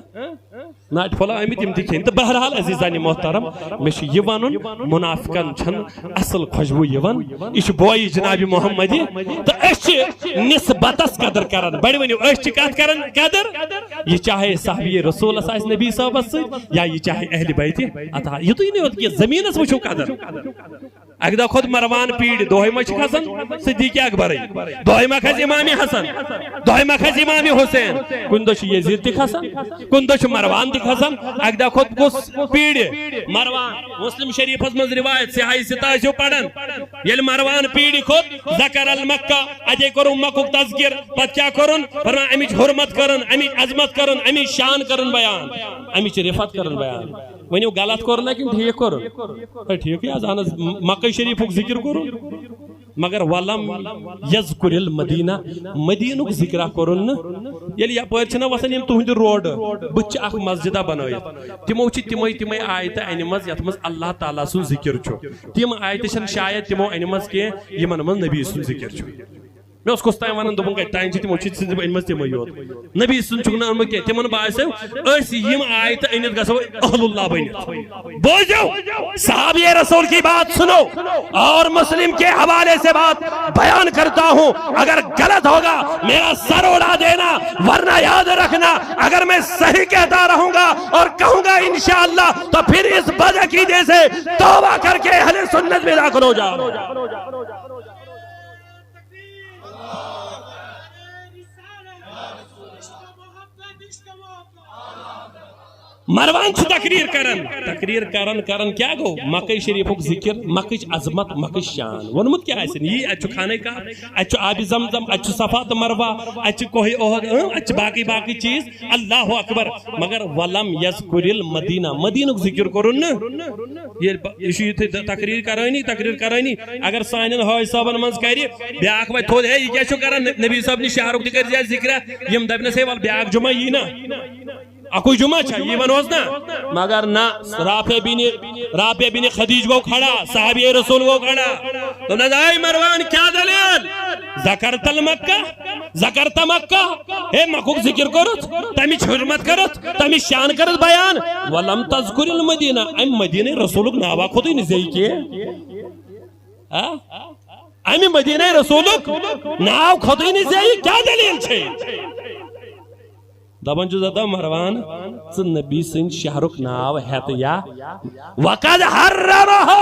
ناٹہِ پھوٚلہ آمٕتۍ، یِم تہِ کھیٚنۍ۔ تہٕ بہرحال، عزیزانِ محترم، مےٚ چھُ یہِ وَنُن، مُنافِقَن چھَنہٕ اصل خوشبو یِوان۔ یہِ چھُ بویہِ جناب محمدِ۔ تہٕ أسۍ چھِ نسبتس قدر کران۔ بڑِ ؤنِو، أسۍ چھِ کتھ کران قدر؟ یہِ چاہے صحابی رسولس آسہِ نبی صٲبس سۭتۍ، یا یہِ چاہے اہل بیتِ اطہار۔ یُتُے نہٕ یوت کینٛہہ، زٔمیٖنس وٕچھِو قدر۔ اکہِ دۄہ کھوٚت مروان پیٖرِ، دۄہے ما چھِ کھسان صدیق اکبرٕے؟ دۄہے ما کھسہِ امام حسن؟ دۄہے ما کھسہِ امام حسین؟ کُنہِ دۄہ چھُ یزید تہِ کھسان، کُنہِ دۄہ چھُ مروان تہِ کھسان۔ اکہِ دۄہ کھوٚت کُس پیٖرِ؟ مروان۔ مسلم شریفس منٛز روایت، صحاح ستہ ٲسِو پران۔ ییٚلہِ مروان پیٖرِ کھوٚت، ذکر المکہ، اتے کوٚرُن مکُک تذکر۔ پتہٕ کیٛاہ کوٚرُن؟ فرمان، امِچ حرمت کٔرٕن، امِچ عظمت کٔرٕن، امِچ شان کٔرٕن بیان، امِچ رفعت کٔرٕن بیان۔ ؤنِو، غلط کوٚر نہ کِنہٕ ٹھیٖک کوٚرُن؟ ہے، ٹھیٖکٕے حظ، اہن حظ، م-، مکہ شریفُک ذکر کوٚرُن۔ مگر ولم یذکر المدینہ، مدینُک ذکرہ کوٚرُن نہٕ۔ ییٚلہِ یپٲرۍ چھِنہ وسان یِم تُہنٛدِ روڈٕ، بٕتھِ چھِ اکھ مسجدہ بنٲیِتھ، تِمو چھِ تِمے تِمے آیتہٕ انِمژ یتھ منٛز اللہ تعالیٰ سُنٛد ذکر چھُ۔ تِم آیتہٕ چھِنہٕ شاید تِمو انِمژ کینٛہہ یِمن منٛز نبی سُنٛد ذکر چھُ۔ مےٚ اوس کُس تام ونان، دوٚپُن، کتہِ تام چھِ تِمو چھِ صرف أنمٕژ تِمے یوت۔ نبی سُنٛد چھُکھ نہٕ اوٚنمُت کینٛہہ۔ تِمن باسیو، أسۍ یِم آیتہٕ أنِتھ گژھو اہل اللہ بٔنِتھ۔ بوزو، صحابی رسول کی بات سنو اور مسلم کے حوالے سے بات بیان کرتا ہوں۔ اگر غلط ہوگا، میرا سر اڑا دینا، ورنہ یاد رکھنا، اگر میں صحیح کہتا رہوں گا اور کہوں گا انشاءاللہ، تو پھر اس بد عقیدے سے توبہ کر کے اہل سنت میں داخل ہو جاؤ۔ مروان چھُ تقریر کران، تقریر کران کران کیٛاہ گوٚو؟ مکہ شریفُک ذکر، مکٕچ عظمت، مکٕچ شان۔ ووٚنمُت کیٛاہ آسہِ؟ یی، اتہِ چھُ خانہ کعبہ، اتہِ چھُ آبِ زمزم، اتہِ چھُ صفا تہٕ مروہ، اتہِ چھُ کوہ احد، اۭں، اتہِ چھِ باقٕے باقٕے چیٖز۔ اللہ اکبر۔ مگر ولم یذکر المدینہ، مدینُک ذکر کوٚرُن نہٕ۔ ییٚلہِ ب-، یہِ چھُ یِتھُے تقریر کرٲنی، تقریر کرٲنی، اگر سانٮ۪ن حٲج صٲبن منٛز کرِ بیٛاکھ وۄنۍ تھوٚد، ہے، یہِ کیٛاہ چھُو کران؟ نبی صٲب نِش شہرُک تہِ کٔرۍ زِ اَسہِ ذکرہ۔ یِم دَپنَس، ہے، وَلہٕ بیٛاکھ جمعہ یی نا، اَکُے جمعہ چھا، یی وَنوس نا۔ مگر نہ، رافع بن، رافع بن خدیج گوٚو کھڑا، صحابی رسول گوٚو کھڑا۔ دوٚپنَس، اے مروان، کیٛاہ دٔلیٖل؟ ذکرت المکہ، ذکرت مکہ، ہے، مکُک ذکر کوٚرُتھ، تَمِچ حرمت کٔرٕتھ، تَمِچ شان کٔرٕتھ بیان۔ ولم تذکر المدینہ، اَمہِ مدینہ رسولُک ناوا کھوٚتُے نہٕ زیٚیہِ کینٛہہ۔ ہا؟ اَمہِ مدینہ رسولُک ناو کھوٚتُے نہٕ زیٚیہِ، کیٛاہ دٔلیٖل چھے؟ دپان چھُس، دپان مروان، ژٕ نبی سٕنٛدِ شہرُک ناو ہٮ۪تھ یا؟ وقد حرمہ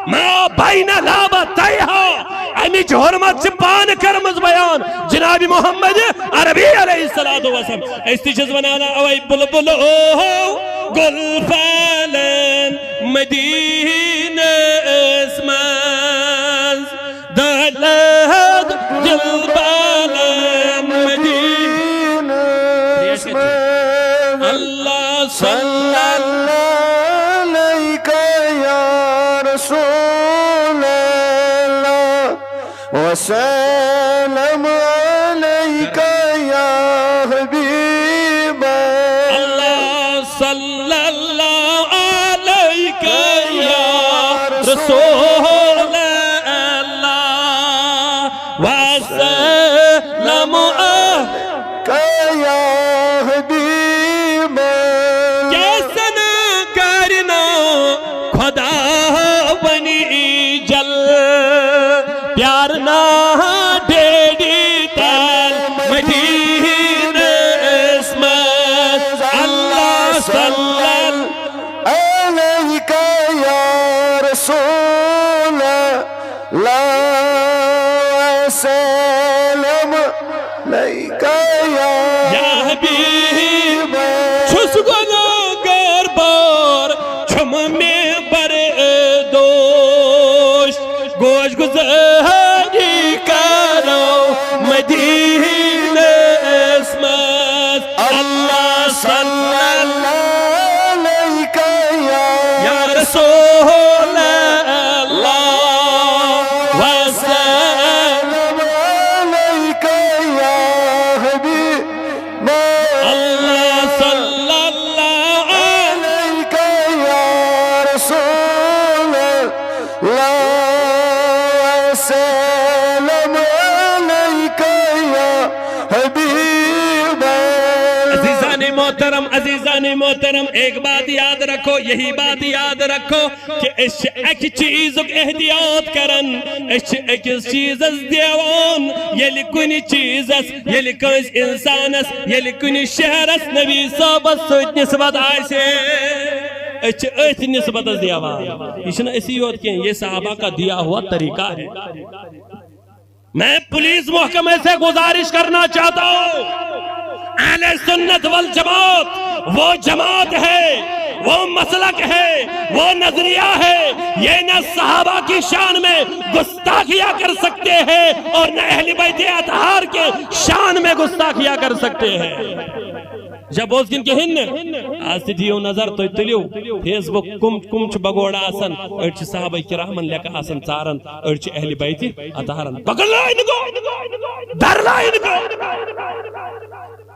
ما بین لابتیہ، اَمِچ حرمت چھِ پانہٕ کٔرمٕژ بیان جناب محمد عربی علیہ الصلوۃ والسلام۔ أسۍ تہِ چھِس ونان، اوے بلبل او گل پالن مدینس منٛز۔ دلد دل بالن مدینس منٛز۔ اللہ صلی اللہ علیک یا رسول اللہ، وسلم علیک یا حبیب اللہ۔ صلی اللہ علیک یا رسول اللہ، وسلم علیک یا حبیب اللہ۔ کیسن کرنا خدا بنی جل، پیار نہ ڈیڈی تال مدینس منٛز۔ اللہ صلی اللہ علیک یا رسول اللہ، وسلم علیک یا یا حبیب۔ چھُس گۄناہگار بار خوش گزاری کرو مدینس منٛز۔ اللہ صلی اللہ علیک یا یا رسول اللہ وسلم۔ سلام علیک یا حبیب اللہ صلی اللہ علیک یا رسول اللہ وسلم علیک یا حبیب اللہ۔ عزیزان محترم، عزیزان محترم، ایک بات یاد رکھو، یہی بات یاد رکھو کہ أسۍ چھِ اَکہِ چیٖزُک احتیاط کران، أسۍ چھِ أکِس چیٖزس دیوان۔ ییٚلہِ کُنہِ چیٖزس، ییٚلہِ کٲنٛسہِ اِنسانس، ییٚلہِ کُنہِ شہرس نبی صٲبس سۭتۍ نسبت آسہِ، أسۍ چھِ أتھۍ نسبتس دیوان۔ یہِ چھُنہٕ أسی یوت کینٛہہ، یہ صحابہ کا دیا ہوا طریقہ ہے۔ میں پولیس محکمے سے گزارش کرنا چاہتا ہوں، اہل سنت والجماعت وہ جماعت ہے، وہ مسلک ہے، وہ نظریہ ہے، یہ نہ صحابہ کی شان میں گستاخیاں کر سکتے ہیں اور نہ اہل بیت اطہار کے شان میں گستاخیاں کر سکتے ہیں۔ جب بوز کن کہن، آز تہِ دِیِو نظر، تُہۍ تُلِو فیس بُک، کُم کُم چھِ بگوڑ آسان، أڑۍ چھِ صحابہ کرامن لیکھان آسان ژاران، أڑۍ چھِ اہل بیت اطہارن۔ پکڑ لو ان کو، دھر لو ان کو۔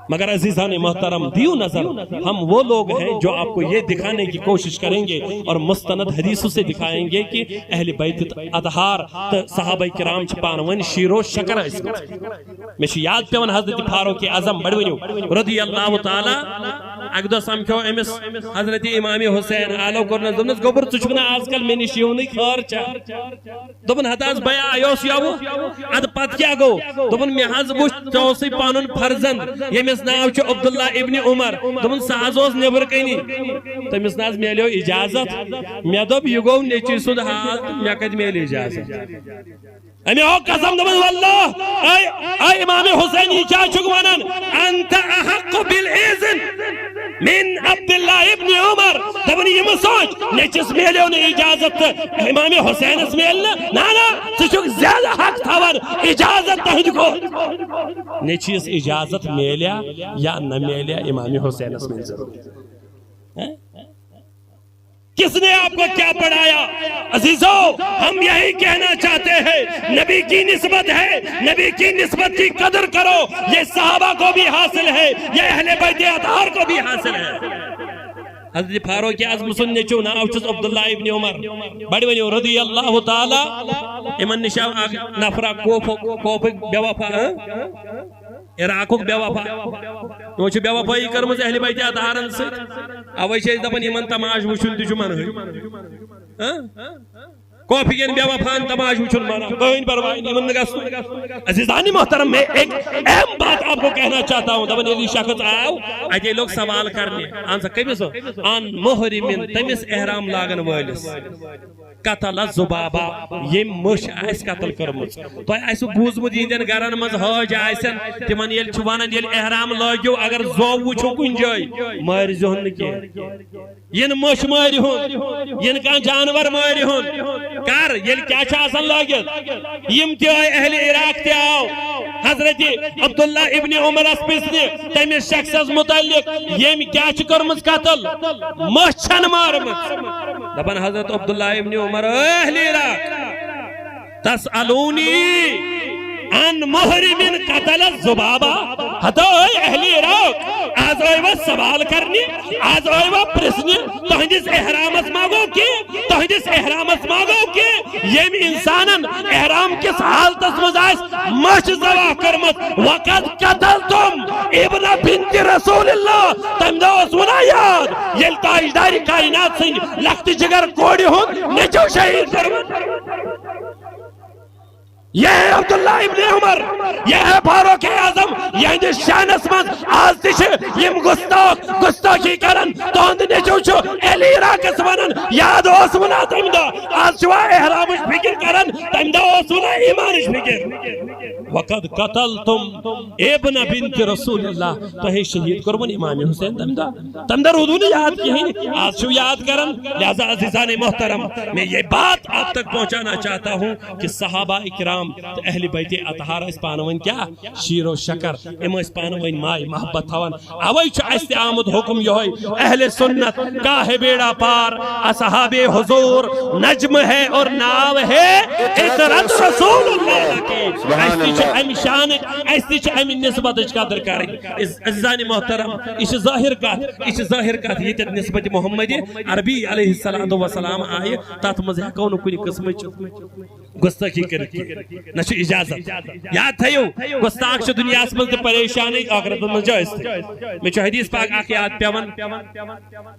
مگر عزیزان محترم، دیو نظر، ہم وہ لوگ ہیں جو آپ کو یہ دکھانے کی کوشش کریں گے اور مستند حدیثوں سے دکھائیں گے کہ اہل بیت اطہار تو صحابہ کرام چھ پانون شیر و شکر ٲسمٕتۍ۔ مےٚ چھُ یاد پٮ۪وان حضرت فاروق اعظم بڑوٕنیو رضی اللہ تعالیٰ، اکہِ دۄہ سمکھیو أمِس حضرت امام حسین، آلو کوٚرنس، دوٚپنس، "گوٚبُر، ژٕ چھُکھ نہٕ آز کل مےٚ نِش یِونٕے، خٲر چھا؟" دوٚپُن، "ہتہٕ حظ بیا، یہِ اوس یَوٕ، اَدٕ پتہٕ کیٛاہ گوٚو؟" دوٚپُن، "مےٚ حظ وُچھ، ژےٚ اوسُے پنُن فرزند، ییٚمِس ناو چھُ عبداللہ ابن عمر۔" دوٚپُن، "سُہ حظ اوس نیٚبرٕ کَنی۔" تٔمِس نہ حظ میلیو اجازت۔ مےٚ دوٚپ، "یہِ گوٚو نیٚچی سُنٛد حال، مےٚ کَتہِ میلہِ اجازت؟" أمۍ آو قسم دوٚپُن، "واللہ، اے، اے امام حسین، یہِ کیٛاہ چھُکھ وَنان؟ انت احق بالاذن من عبداللہ ابن عمر۔" دوٚپُن، "یہِ مہٕ سونٛچ، نیٚچِس میلیو نہٕ اجازت تہٕ امام حسینس میلہِ نہٕ۔ نہ، نہ، ژٕ چھُکھ زیادٕ حق تھاوان اجازت تہنٛدِ کھۄتہٕ۔" نیٚچِس اجازت میلیا یا نہ میلیا، امام حسینس میلہِ ضروٗر۔ ہہ؟ کس نے آپ کو کیا پڑھایا؟ عزیزو، ہم یہی کہنا چاہتے ہیں، نبی کی نسبت ہے، نبی کی نسبت کی قدر کرو۔ یہ صحابہ کو بھی حاصل ہے، یہ اہل بیت اطہار کو بھی حاصل ہے۔ حضرت فاروق اعظم سُنٛد نیٚچو ناو چھُس عبداللہ ابن عمر۔ بڑِ ؤنِو رضی اللہ تعالیٰ۔ یِمن نِش آو اکھ نفرا کوفُک، کوفُک بے وفا، ہاں؟ عراقُک بے وفا۔ یِمو چھِ بے وفٲیی کٔرمٕژ اہلِ بیتِ اطہارن سۭتۍ۔ اوے چھِ أسۍ دپان، یِمن تماش وٕچھُن تہِ چھُ منہٕے۔ ہاں؟ کوفی کٮ۪ن بے وفاہن تماش وٕچھُن منع۔ کٕہٕنۍ پرواے نہٕ، یِمن نہٕ گژھُن۔ عزیزان محترم، میں ایک اہم بات آپ کو کہنا چاہتا ہوں۔ دپان، ییٚلہِ یہِ شخص آو، اتے لوٚگ سوال کرنہِ۔ اہن سا، کٔمِس؟ عن محرم، تٔمِس احرام لاگن وٲلِس۔ قتل الذبابہ، ییٚمۍ مٔچھ آسہِ قتل کٔرمٕژ۔ تۄہہِ آسِوٕ بوٗزمُت، یِہنٛدٮ۪ن گرن منٛز حٲج آسن، تِمن ییٚلہِ چھُ ونان، ییٚلہِ احرام لٲگِو، اگر زو وٕچھِو کُنہِ جایہِ، مٲرۍزِہون نہٕ کینٛہہ۔ یِنہٕ مٔچھ مٲرِہون، یِنہٕ کانٛہہ جانور مٲرِہون۔ کر؟ ییٚلہِ کیٛاہ چھُ آسان لٲگِتھ؟ یِم تہِ آے، اہلِ عراق تہِ آو۔ حضرت عبداللہ ابن عمرس پرژھنہِ تٔمِس شخصس متعلق، ییٚمۍ کیٛاہ چھِ کٔرمٕژ قتل؟ مٔچھ چھَن مارمٕژ۔ دپان حضرت عبداللہ ابن عمر، اے اہلِ عراق، تسألونی عن محرم قتل الذبابہ۔ ہتو اے اہلِ عراق، آز آیوا سوال کرنہِ، آز آیوا پرژھنہِ، تہنٛدِس احرامس ما گوٚو کینٛہہ؟ تہنٛدِس احرامس ما گوٚو کینٛہہ؟ ییٚمۍ انسانن احرام کِس حالتس منٛز آسہِ مٔچھ ذبح کٔرمٕژ، وقد قتلتم ابن بنت رسول اللہ، تمہِ دۄہ اوس وُنا یاد، ییٚلہِ تاجدارِ کائنات سٕنٛدِ لۄکٹہِ جگر کورِ ہُنٛد نیٚچو شہیٖد کوٚرمُت۔ یہ ہے عبداللہ ابن عمر، یہ ہے فاروق اعظم۔ یہندس شانس منٛز آز تہِ چھِ یِم گستاخ گستٲخی کران۔ تہنٛد نیٚچو چھُ اہلِ عراقس ونان، یاد اوس وُنا تمہِ دۄہ، آز چھُوا احرامٕچ فکر کران؟ تمہِ دۄہ اوس وُنا ایمانٕچ فکر۔ وقد قتلتم ابن بنت رسول اللہ، تۄہہِ شہید کوٚرمُت امام حسین تمہِ دۄہ۔ تمہِ دۄہ روٗدوٕ نہٕ یاد کِہیٖنۍ، آز چھِو یاد کران۔ لہذا عزیزان محترم، میں یہ بات آپ تک پہنچانا چاہتا ہوں کہ صحابہ کرام تہٕ اہل بیت اطہار ٲسۍ پانہٕ ؤنۍ کیٛاہ؟ شیر و شکر۔ یِم ٲسۍ پانہٕ ؤنۍ ماے محبت تھاوان۔ اوے چھُ اسہِ تہِ آمُت حکم یہوے، اہل سنت کا ہے بیڑا پار، اصحاب حضور نجم ہے اور ناو ہے عترت رسول اللہ کی۔ سبحان اسہِ تہِ چھِ اللہ۔ امہِ شانٕچ، اسہِ تہِ چھِ امہِ نسبتٕچ قدر کرٕنۍ۔ عز-، عزیزان محترم، یہِ چھِ ظٲہر کتھ، یہِ چھِ ظٲہر کتھ، ییٚتٮ۪تھ نسبت محمد عربی علیہ الصلوۃ والسلام آیہِ، تتھ منٛز ہٮ۪کو نہٕ کُنہِ قٕسمٕچ گستاخی کٔرِتھ کینٛہہ۔ نہ چھُ اجازت۔ یاد تھٲیِو، گستاخ چھُ دُنیاہَس منٛز تہِ پریشانٕے، ٲخرتَس منٛز چھُ ٲسۍتھٕے۔ مےٚ چھُ حدیث پاک اکھ یاد پٮ۪وان۔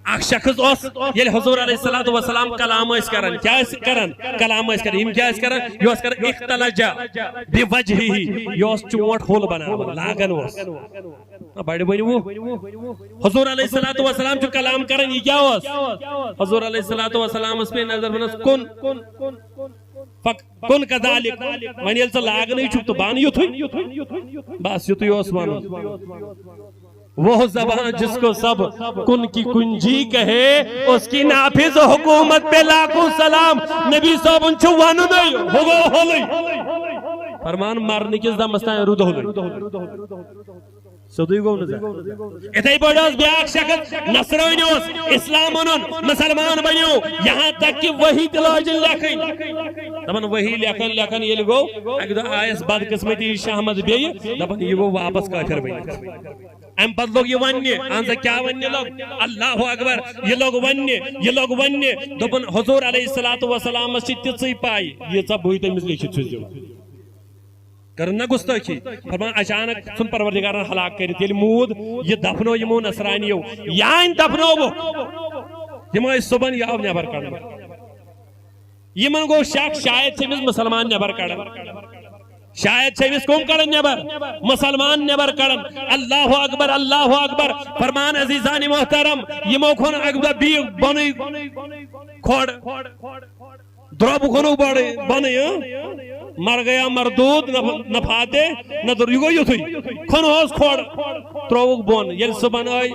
اکھ شخص اوس، ییٚلہِ حضور علیہ الصلوۃ والسلام کلام ٲسۍ کران، کیٛاہ ٲسۍ کران؟ کلام ٲسۍ کران۔ یِم کیٛاہ ٲسۍ کران؟ یہِ اوس کران اختلج بوجہہ، یہِ اوس چونٛٹھ ہوٚل بناوان، لاگان اوس۔ نہ، بڑِ ؤنِو۔ حضور علیہ الصلوۃ والسلام چھُ کلام کران، یہِ کیٛاہ اوس؟ حضور علیہ الصلوۃ والسلامس پے نظر ونس کن۔ فک-، کن کذالک۔ وۄنۍ ییٚلہِ ژٕ لاگنٕے چھُکھ تہٕ بن یُتھُے۔ بس یُتھُے اوس ونُن۔ وہ زبان جس کو سب کن کی کنجی کہے، اس کی نافذ حکومت پہ لاکھوں سلام۔ نبی صٲبُن چھُ ونُنٕے، ہُہ گوٚو ہوٚلُے۔ فرمان مرنہٕ کِس دمس تام روٗد ہوٚلُے۔ سیوٚدُے گوٚو نہٕ زانٛہہ۔ اِتھَے پٲٹھۍ اوس بیٛاکھ شخص، نصرٲنۍ اوس، اِسلام اوٚنُن، مُسلمان بنیو، یہاں تک کہ وحی تہِ لٲجِن لیکھٕنۍ۔ دَپان وحی لیکھان لیکھان ییٚلہِ گوٚو، اَکہِ دۄہ آیَس بدقٕسمتی شاہ احمد بیٚیہِ، دَپان یہِ گوٚو واپس کٲفِر بٔنِتھ۔ اَمہِ پتہٕ لوٚگ یہِ وَننہِ، اَہن سا کیٛاہ وَننہِ لوٚگ؟ اللہ اکبر، یہِ لوٚگ وَننہِ، یہِ لوٚگ وَننہِ۔ دوٚپُن حضور علیہ الصلوۃ والسلامَس چھِ تِژٕے پَے، ییٖژاہ بٕے تٔمِس لیکھِتھ چھُس دِوان۔ کٔرٕن نہ گُستٲخی؟ فرمان اچانک ژھُن پروردگارن ہلاک کٔرِتھ، ییٚلہِ موٗد، یہِ دفنو یِمو نصرانیو، یانۍ دفنووُکھ۔ یِم ٲسۍ صُبحن یہِ آو نٮ۪بر کڑنہٕ۔ یِمن گوٚو شک، شاید چھِ أمِس مُسلمان نٮ۪بر کڑان، شاید چھِ أمِس کٕم کڑان نٮ۪بر؟ مُسلمان نٮ۪بر کڑان۔ اللہ اکبر، اللہ اکبر۔ فرمان عزیزان محترم، یِمو کھوٚن اکہِ دۄہ بیٚیہِ بۄنٕے کھۄڈ۔ درٛۄب کھوٚنُکھ بۄڑٕ بۄنٕے، اۭں؟ مر گیا مردود، نہ، نہ فاتح، نہ در-، یہِ گوٚو یُتھُے۔ کھوٚنہوس کھۄڈ، ترٛووُکھ بۄن۔ ییٚلہِ صُبحن آے،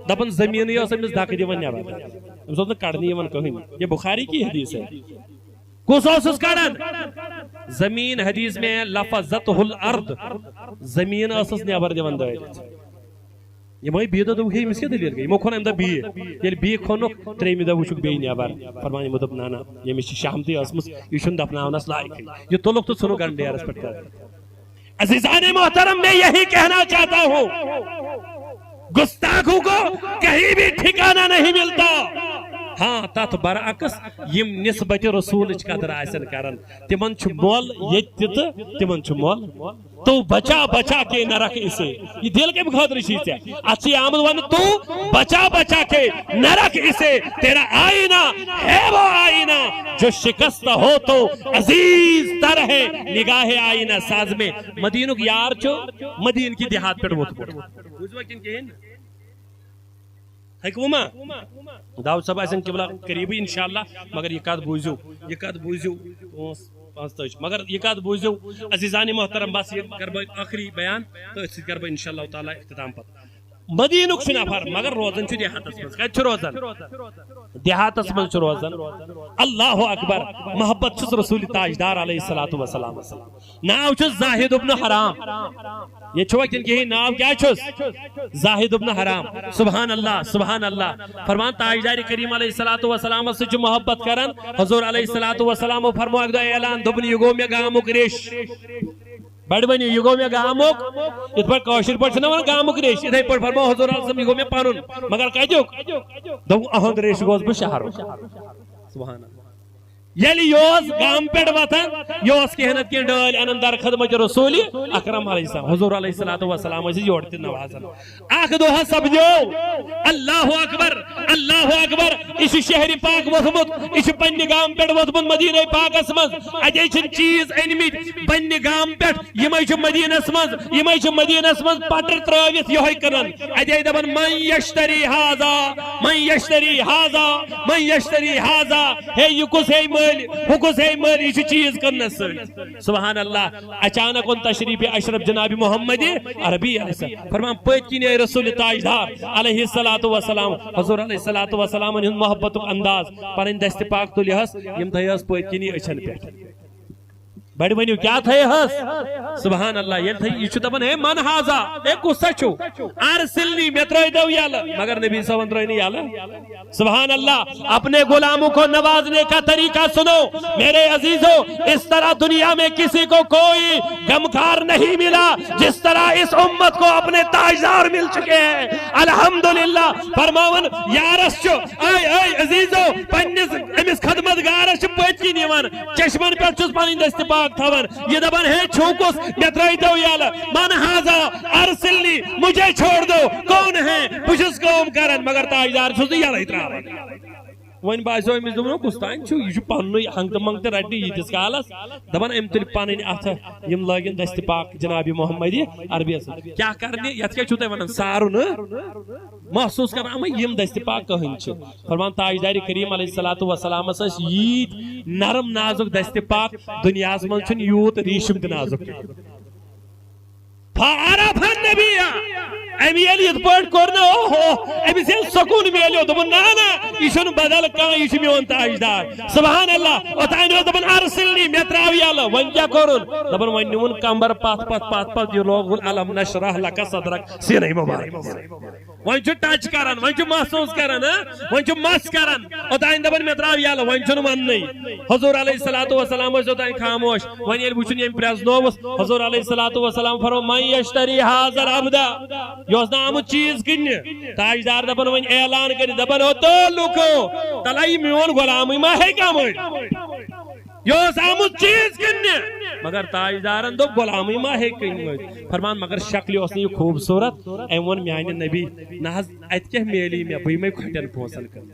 دَپان زٔمیٖنٕے ٲس أمِس دَکہٕ دِوان نٮ۪بر۔ أمِس اوس نہٕ کڑنہٕ یِوان کٕہٕنۍ۔ یہ بخاری کی حدیث ہے۔ کُس اوسُس کڑان؟ زٔمیٖن، حدیث میں لفظت الارض، زٔمیٖن ٲسٕس نٮ۪بر دِوان دٲرِتھ۔ یِمو بیٚیہِ دۄہ دوٚپُکھ، "ہے، أمِس کیٛاہ دٔلیٖل گٔے؟" یِمو کھوٚن اَمہِ دۄہ بیٚیہِ۔ ییٚلہِ بیٚیہِ کھوٚنُکھ، ترٛیٚیِمہِ دۄہ وٕچھُکھ بیٚیہِ نٮ۪بر۔ فرمان یِمو دوٚپ، "نہ، نہ، ییٚمِس چھِ شہمتٕے ٲسمٕژ، یہِ چھُنہٕ دفناونَس لایقٕے۔" یہِ تُلُکھ تہٕ ژھُنُکھ گنڈیرَس پٮ۪ٹھ۔ عزیزان محترم، میں یہی کہنا چاہتا ہوں، گستاخوں کو کہیں بھی ٹھکانہ نہیں ملتا۔ ہاں، تَتھ برعکس یِم نسبت رسولٕچ قدر آسن کران، تِمن چھُ مۄل ییٚتہِ تہِ تہٕ تِمن چھُ مۄل تو بچا بچا کے نہ رکھ اسے۔ یہ دل کمہِ خٲطرٕ چھُے ژےٚ؟ اتھ چھُے آمُت وننہٕ، تو بچا بچا کے نہ رکھ اسے، تیرا آئینہ ہے وہ آئینہ جو شکست ہو تو عزیز تر ہے نگاہ آئینہ ساز میں۔ مدینُک یار چھُ مدینہٕ کہِ دیہات پٮ۪ٹھ ووتمُت۔ بوٗزوا کِنہٕ کِہیٖنۍ؟ ہیٚکوٕ ما؟ داؤد صٲب آسن قبلہ قریبٕے انشاءاللہ، مگر یہِ کتھ بوٗزِو، یہِ کتھ بوٗزِو، پانٛژھ، پانٛژھ تٲجۍ۔ مگر یہِ کتھ بوٗزِو، عزیزان محترم، بس یہِ کرٕ بہٕ ٲخری بیان تہٕ أتھۍ سۭتۍ کرٕ بہٕ انشاءاللہ تعالیٰ اختتام پتہٕ۔ مدینُک چھُ نفر، مگر روزان چھُ دیہاتس منٛز۔ کتہِ چھُ روزان؟ دیہاتس منٛز چھُ روزان۔ اللہ اکبر، محبت چھُس رسول تاجدار علیہ الصلوۃ والسلام۔ ناو چھُس زاہد ابن حرام۔ ییٚتہِ چھُوا کِنہٕ کِہیٖنۍ؟ ناو کیٛاہ چھُس؟ زاہد ابن حرام۔ سبحان اللہ، سبحان اللہ۔ فرمان تاجدار کریم علیہ الصلوۃ والسلام سۭتۍ چھُ محبت کران۔ حضور علیہ الصلوۃ والسلام فرمو اکہِ دۄہ اعلان، دوٚپُن، "یہِ گوٚو مےٚ گامُک ریش۔" بڑِ ؤنِو، "یہِ گوٚو مےٚ گامُک۔" یِتھ پٲٹھۍ کٲشِر پٲٹھۍ چھِنہ وَنان گامُک ریش، یِتھَے پٲٹھۍ فرمو حضور علیہ السلام، "یہِ گوٚو مےٚ پَنُن۔" مگر کَتیُک؟ دوٚپُن، "أہُنٛد ریش گوس بہٕ شہرُک۔" سبحان اللہ۔ ییٚلہِ یہِ اوس گامہٕ پٮ۪ٹھ وۄتھان، یہِ اوس کینٛہہ نتہٕ کینٛہہ ڈٲلۍ اَنان در خدمت رسول اکرم علیہ السلام۔ حضور علیہ الصلوۃ والسلام ٲسۍ یورٕ تہِ نوازان۔ اکھ دۄہ سپدیو، اللہ اکبر، اللہ اکبر، یہِ چھُ شہرِ پاک ووٚتھمُت، یہِ چھُ پننہِ گامہٕ پٮ۪ٹھ ووٚتھمُت مدینہ پاکس منٛز۔ اتے چھِن چیٖز أنمٕتۍ پننہِ گامہٕ پٮ۪ٹھ، یِمے چھِ مدینس منٛز، یِمے چھِ مدینس منٛز پٹر ترٲوِتھ یِہوٚے کٕنان۔ اتے دپان، "من یشتری ہذا، من یشتری ہذا، من یشتری ہذا۔" ہے، یہِ کُس ہے؟ مٲلۍ، ہُہ کُس ہے مٲلۍ، یہِ چھُ چیٖز کٕننَس سۭتۍ۔ سبحان اللہ۔ اچانک اوٚن تشریف اشرف جناب محمد عربی علیہ السلام۔ فرمان، پٔتۍ کِنۍ آے رسول تاجدار علیہ الصلوۃ والسلام، حضور علیہ الصلوۃ والسلامن ہُنٛد محبتُک انداز، پنٕنۍ دستِ پاک تُلہِ ہس، یِم تھٲے ہس پٔتۍ کِنی أچھن پٮ۪ٹھ۔ بڑِ ؤنِو، کیٛاہ تھٲے ہس؟ سبحان اللہ۔ ییٚلہِ تھٲے، یہِ چھُ دپان، ہے من ہاذا، ہے کُس سا چھُو؟ ارسلنی، مےٚ ترٲے تو یلہٕ۔ مگر نبی صٲبن ترٲے نہٕ یلہٕ۔ سبحان اللہ۔ اپنے غلاموں کو نوازنے کا طریقہ سنو۔ میرے عزیزو، اس طرح دنیا میں کسی کو کوئی غمخوار نہیں ملا، جس طرح اس امت کو اپنے تاجدار مل چکے ہیں۔ الحمدللہ۔ فرماون، یارس چھُ، اے، اے عزیزو، پننِس أمِس خدمت گارس چھِ پٔتۍ کِنۍ یِوان، چشمن پٮ۪ٹھ چھُس پنٕنۍ دستِ پاک تھاوان۔ یہِ دپان، ہے چھُو کُس؟ مےٚ ترٲیتو یلہٕ۔ من ہاذا؟ ارسلنی، مجھے چھوڑ دو۔ کون ہے؟ بہٕ چھُس کٲم کران، مگر تاجدار چھُس نہٕ یلے تراوان۔ وۄنۍ باسیو أمِس، دوٚپُن، کُس تام چھُ، یہِ چھُ پننُے ہنٛگتہٕ منٛگتہٕ رٹنہِ ییٖتِس کالس۔ دپان، أمۍ تُلۍ پنٕنۍ اتھٕ، یِم لٲگِن دستِ پاک جناب محمدِ عربیس۔ کیٛاہ کرنہِ؟ یتھ کیٛاہ چھُو تُہۍ ونان؟ سارُن؟ محسوٗس کران، اما یِم دستِ پاک کٕہٕنۍ چھِ۔ فرمان، تاجدارِ کریم علیہ الصلوۃ والسلامس ٲسۍ ییٖتۍ نرم نازُک دستِ پاک، دُنیاہس منٛز چھُنہٕ یوٗت ریٖشم تہِ نازُک کینٛہہ۔ فعرف النبی۔ أمۍ ییٚلہِ یِتھ پٲٹھۍ کوٚر نہ، اوہو، أمِس ییٚلہِ سکوٗن میلیو، دوٚپُن، نہ، نہ، یہِ چھُنہٕ بدل کانٛہہ، یہِ چھُ میون تاجدار۔ سبحان اللہ۔ اوٚتانۍ اوس دَپان، ارسلنی، مےٚ ترٛاو یَلہٕ۔ وۄنۍ کیٛاہ کوٚرُن؟ دَپان، وۄنۍ نیوٗن کمبر پتھ، پتھ، پتھ، پتھ، یہِ لوگُن الم نشرح لک صدرک، سیٖنَے مُبارک۔ وۄنۍ چھُ ٹچ کران، وۄنۍ چھُ محسوٗس کران، ہاں؟ وۄنۍ چھُ مس کران۔ اوٚتانۍ دَپان، مےٚ ترٛاو یَلہٕ، وۄنۍ چھُنہٕ وَننٕے۔ حضور علیہ الصلوۃ والسلام ٲسۍ اوٚتانۍ خاموش۔ وۄنۍ ییٚلہِ وٕچھُن، ییٚمۍ پرٛزنووُس، حضور علیہ الصلوۃ والسلام فرمو، من یشتری هذا العبد۔ یہِ اوس نہٕ آمُت چیٖز کٕننہِ۔ تاجدار دَپان وۄنۍ اعلان کٔرِتھ، دَپان، او تو لُکو، تَلہ یہِ میون غلامٕے ما ہیٚکہِ کَمٲوِتھ؟ یہِ اوس آمُت چیٖز کٕننہِ، مگر تاجدارن دوٚپ، غلامٕے ما ہیٚکہِ کٕنِتھ۔ فرمان، مگر شکلہِ اوس نہٕ یہِ خوٗبصوٗرت۔ أمۍ ووٚن، میانہِ نبی، نہ حظ، اَتہِ کیٛاہ میلی مےٚ؟ بہٕ یِمَے کھۄٹٮ۪ن پونٛسن کٕننہِ۔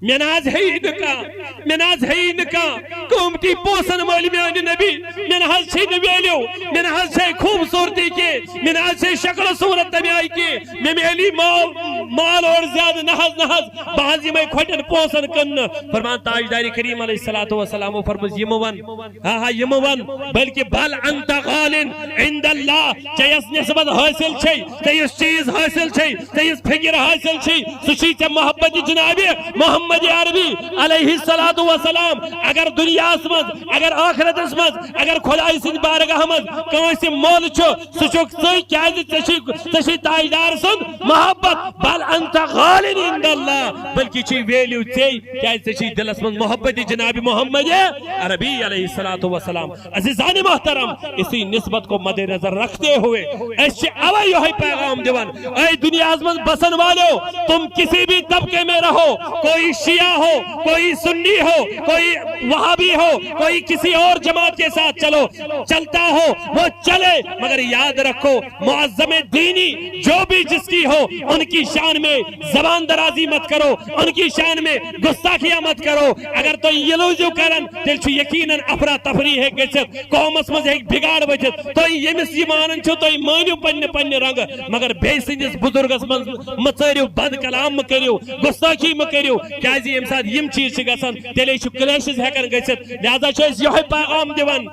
مےٚ نہ حظ ہیٚیہِ نہٕ کانٛہہ، مےٚ نہ حظ ہیٚیہِ نہٕ کانٛہہ قۭمتی پونٛسن وٲلۍ میانہِ نبی۔ مےٚ نہ حظ چھے نہٕ ویلیو، مےٚ نہ حظ چھے خوٗبصوٗرتی کینٛہہ، مےٚ نہ حظ چھے شکل صوٗرت تَمہِ آیہِ کینٛہہ۔ مےٚ میلی مال، مال اور زیادٕ نہ حظ، نہ حظ۔ بہٕ حظ یِمَے کھۄٹٮ۪ن پونٛسن کٕننہٕ۔ فرمان تاجدارِ کریم علیہ الصلوۃ والسلام فرموو، یِمہٕ وَن، ہا ہا، یِمہٕ وَن، بلکہ بل انت غال عند اللہ، ژےٚ یۄس نسبت حٲصِل چھے، ژےٚ یُس چیٖز حٲصِل چھے، ژےٚ یُس فِکر حٲصِل چھے، سُہ چھُے ژےٚ محبت جناب محمد عربی علیہ الصلوۃ والسلام۔ اگر دُنیاہَس منٛز، اگر ٲخرتَس منٛز، اگر خۄداے سٕنٛدِ بارگاہ منٛز کٲنٛسہِ مۄل چھُ، سُہ چھُکھ ژٕے، کیٛازِ ژےٚ چھُے، ژےٚ چھُے تاجدار سُنٛد محبت۔ بل انت غال عند اللہ، بلکہ چھُے ویلیو ژےٚ، کیٛازِ ژےٚ چھُے دِلَس منٛز محبت جناب محمد عربی علیہ الصلوۃ والسلام۔ عزیزان محترم، اسی نسبت کو مد نظر رکھتے ہوئے أسۍ چھِ اوے یہے پیغام دِوان، اے دنیاہس منٛز بسن والو، تم کسی بھی طبقے میں رہو، کوئی شیعہ ہو، کوئی سنی ہو، کوئی وہابی ہو، کوئی کسی اور جماعت کے ساتھ چلو، چلتا ہو وہ چلے، مگر یاد رکھو، معظم دینی جو بھی جس کی ہو، ان کی شان میں زبان درازی مت کرو، ان کی شان میں گستاخیاں مت کرو۔ اگر تُہۍ یہِ لوٗزِو کران، تیٚلہِ چھُ یقیناً افراتفری ہیٚکہِ گٔژھِتھ، قومس منٛز ہیٚکہِ بگاڑ ؤتھِتھ۔ تُہۍ ییٚمِس یہِ مانان چھِو، تُہۍ مٲنِو پننہِ پننہِ رنگہٕ، مگر بیٚیہِ سٕنٛدِس بُزرگس منٛز مہٕ ژٲرِو بد کلام، مہٕ کٔرِو گستٲخی، مہٕ کٔرِو، کیازِ ییٚمہِ ساتہٕ یِم چیٖز چھِ گژھان، تیٚلے چھُ clashes ہٮ۪کان گٔژھِتھ۔ لہذا چھِ أسۍ یِہوٚے پیغام دِوان۔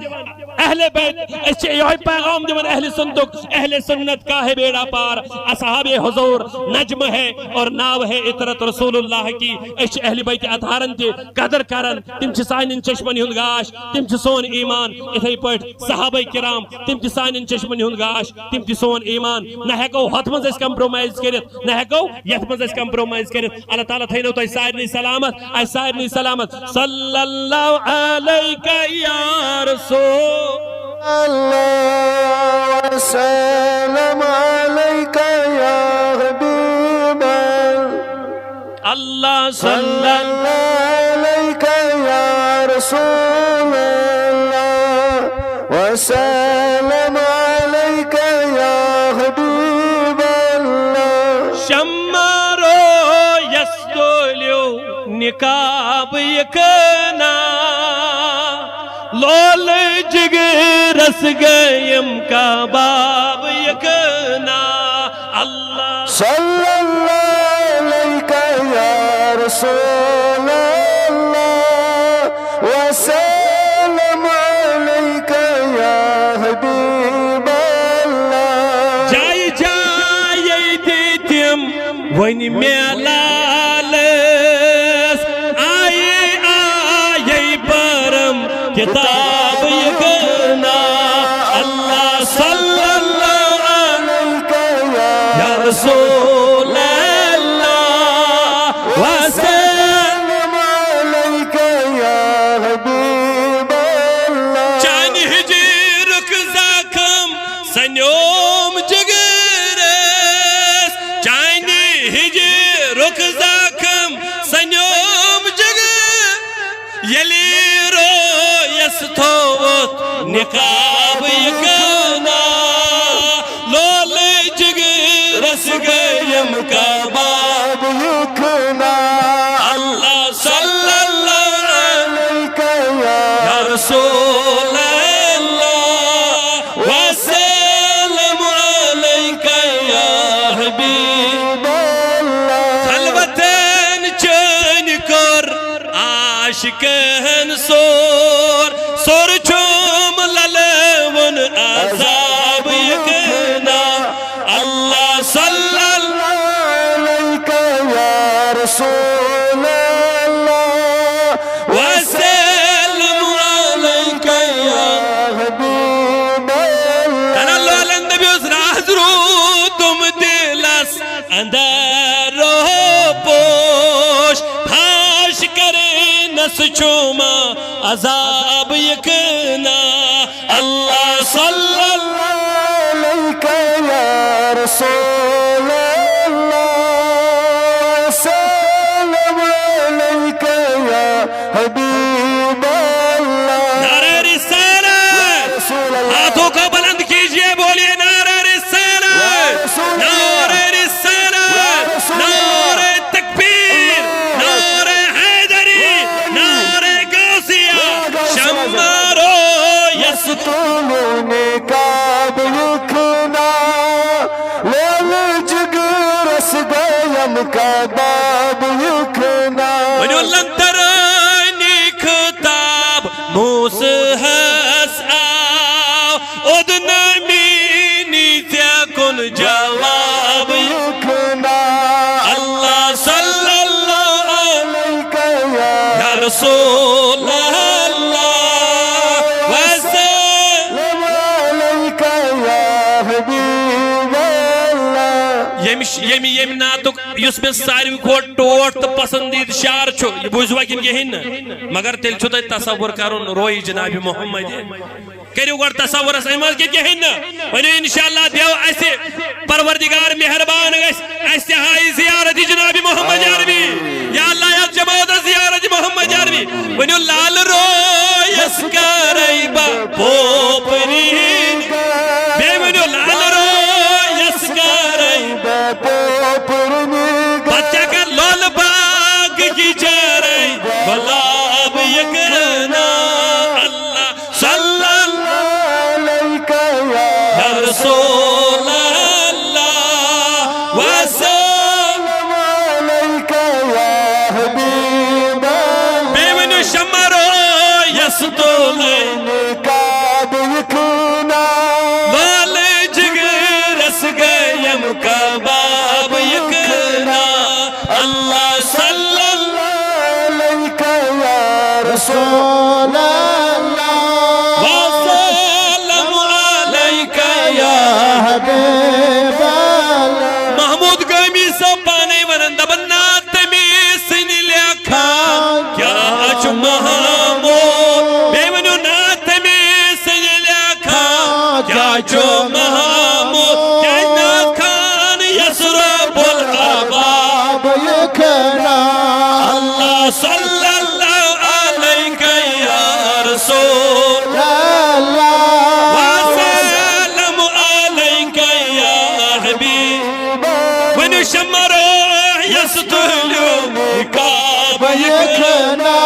اہل بیت، أسۍ چھِ یِہوٚے پیغام دِوان اہل سنتُک، اہل سنت کا ہے بیڑا پار، اصحاب حضور نجم ہے اور ناو ہے عترت رسول اللہ کی۔ أسۍ چھِ اہل بیت اطہارن تہِ قدر کران، تِم چھِ سانٮ۪ن چشمن ہُنٛد گاش، تِم چھِ سون ایمان۔ یِتھے پٲٹھۍ صحابہ کرام، تِم تہِ سانٮ۪ن چشمن ہُنٛد گاش، تِم تہِ سون ایمان۔ نہ ہٮ۪کو ہۄتھ منٛز أسۍ compromise کٔرِتھ، نہ ہٮ۪کو یتھ منٛز أسۍ compromise کٔرِتھ۔ اللہ تعالیٰ تھٲینو تۄہہِ سارنٕے سلامت، اسہِ سارنٕے سلامت۔ صلی اللہ علیک یا رسول۔ اللہ وسلم علیک یا حبیب اللہ۔ اللہ صلی اللہ علیک یا رسول اللہ، وسلم علیک یا حبیب اللہ۔ شمع رو یس تولیو نقاب یکنا، لول جگرس گیم کباب یکنا۔ اللہ صلی اللہ علیک یا رسول اللہ، وسلم پنہِ مےٚ لالس آیہِ آیے پرم کتاب یہِ کٕنا۔ اللہ صلی اللہ علیہ یا رسول اللہ وسلم۔ چانہِ ہجرُک زخم سنیوم جگرس، چانہِ ہجرُک زخم سنیوم جگر۔ ییٚلہِ رویس تھووُتھ نقاب یہِ کٕنا، لولہٕ جگرس گٔیم کباب یہِ کٕنا۔ اللہ صلی اللہ علیہ یا رسول اللہ وسلم علیک یا حبیب اللہ۔ خلوتن چٲنۍ کٔر عاشقن سور، سور چھُم للوُن عذاب یہِ کٕنا۔ اللہ صلی اللہ علیک یا رسول اللہ وسلم علیک یا حبیب اللہ۔ تنہا لولن نبی اوس راز روٗدمُت دِلس اندر روح پوش، فاش کرنس چھُما عذاب یہِ کٕنا۔ اللہ صلی اللہ علیک یا رسول اللہ، سلام علیک یا حبیب اللہ۔ نعرہ رسالت، رسول اللہ۔ ہاتھوں کو بلند کیجیے، بولیے نعرہ رسالت، یا رسول اللہ۔ نعرہ رسالت، یا رسول اللہ۔ نعرہ تکبیر، اللہ۔ نعرہ حیدری، یا علی۔ نعرہ غوثیہ، یا غوث شمع رویس تُلُن کعبہٕ یہِ کٕنا، لولہٕ جگرس گٔیم کباب یہِ کٕنا۔ ؤنِو لندرٲنی خطاب موسیٰ ہس آو، اوٚد نہٕ میٖنی ژےٚ کُن جواب یہِ کٕنا۔ اللہ صلی اللہ علیک یا رسول اللہ وسلم علیک یا حبیب اللہ۔ ییٚمہِ، ییٚمہِ، ییٚمہِ نعتُک یُس مےٚ ساروی کھۄتہٕ ٹوٹھ تہٕ پسندیدٕ شعر چھُ، یہِ بوٗزوا کِنہٕ کِہیٖنۍ نہٕ؟ مگر تیٚلہِ چھُ تۄہہِ تصور کرُن رویہِ جناب محمد۔ کٔرِو گۄڈٕ تصورس، اَمہِ منٛز کیٛاہ کِہیٖنۍ نہٕ۔ ؤنِو، انشاءاللہ دیو اَسہِ پروردگار مہربان گژھِ، اَسہِ تہِ ہایہِ زیارت جناب محمد عربی۔ یا اللہ، یَتھ جماعتس زیارت محمد عربی۔ ؤنِو، لال رویس کرے بہٕ پوپری۔ بیٚیہِ ؤنِو، لال رویس کرے بہٕ پوپری۔ پتہٕ کیٛاہ کر لول باغ کی چرے گلاب یہِ کٕنا۔ اللہ صلی اللہ علیک یا رسول اللہ وسلم علیک یا حبیب اللہ۔ بیٚیہِ ؤنِو، شمع رویس تُلُن کعبہٕ یہِ کٕنا۔ لولہٕ جگرس گٔیم کباب یہِ کٕنا۔ اللہ صلی اللہ علیک یا رسول اللہ وسلم علیک یا حبیب اللہ۔ محمود گٲمی صٲب پانے ونان، دپان، نعت تٔمۍ سٕنٛدِ لیکھا کیٛاہ چھُ محمود؟ بیٚیہِ ؤنِو، نعت تٔمۍ سٕنٛدِ لیکھا کیٛاہ چھُ محمود؟ کیٛازِ نعت خان یس رب الارباب یہِ کٕنا۔ اللہ صلی اللہ علیک یا رسول اللہ وسلم علیک یا حبیب۔ ؤنِو، شمع رویس تُلِو کعبہٕ یہِ کٕنا۔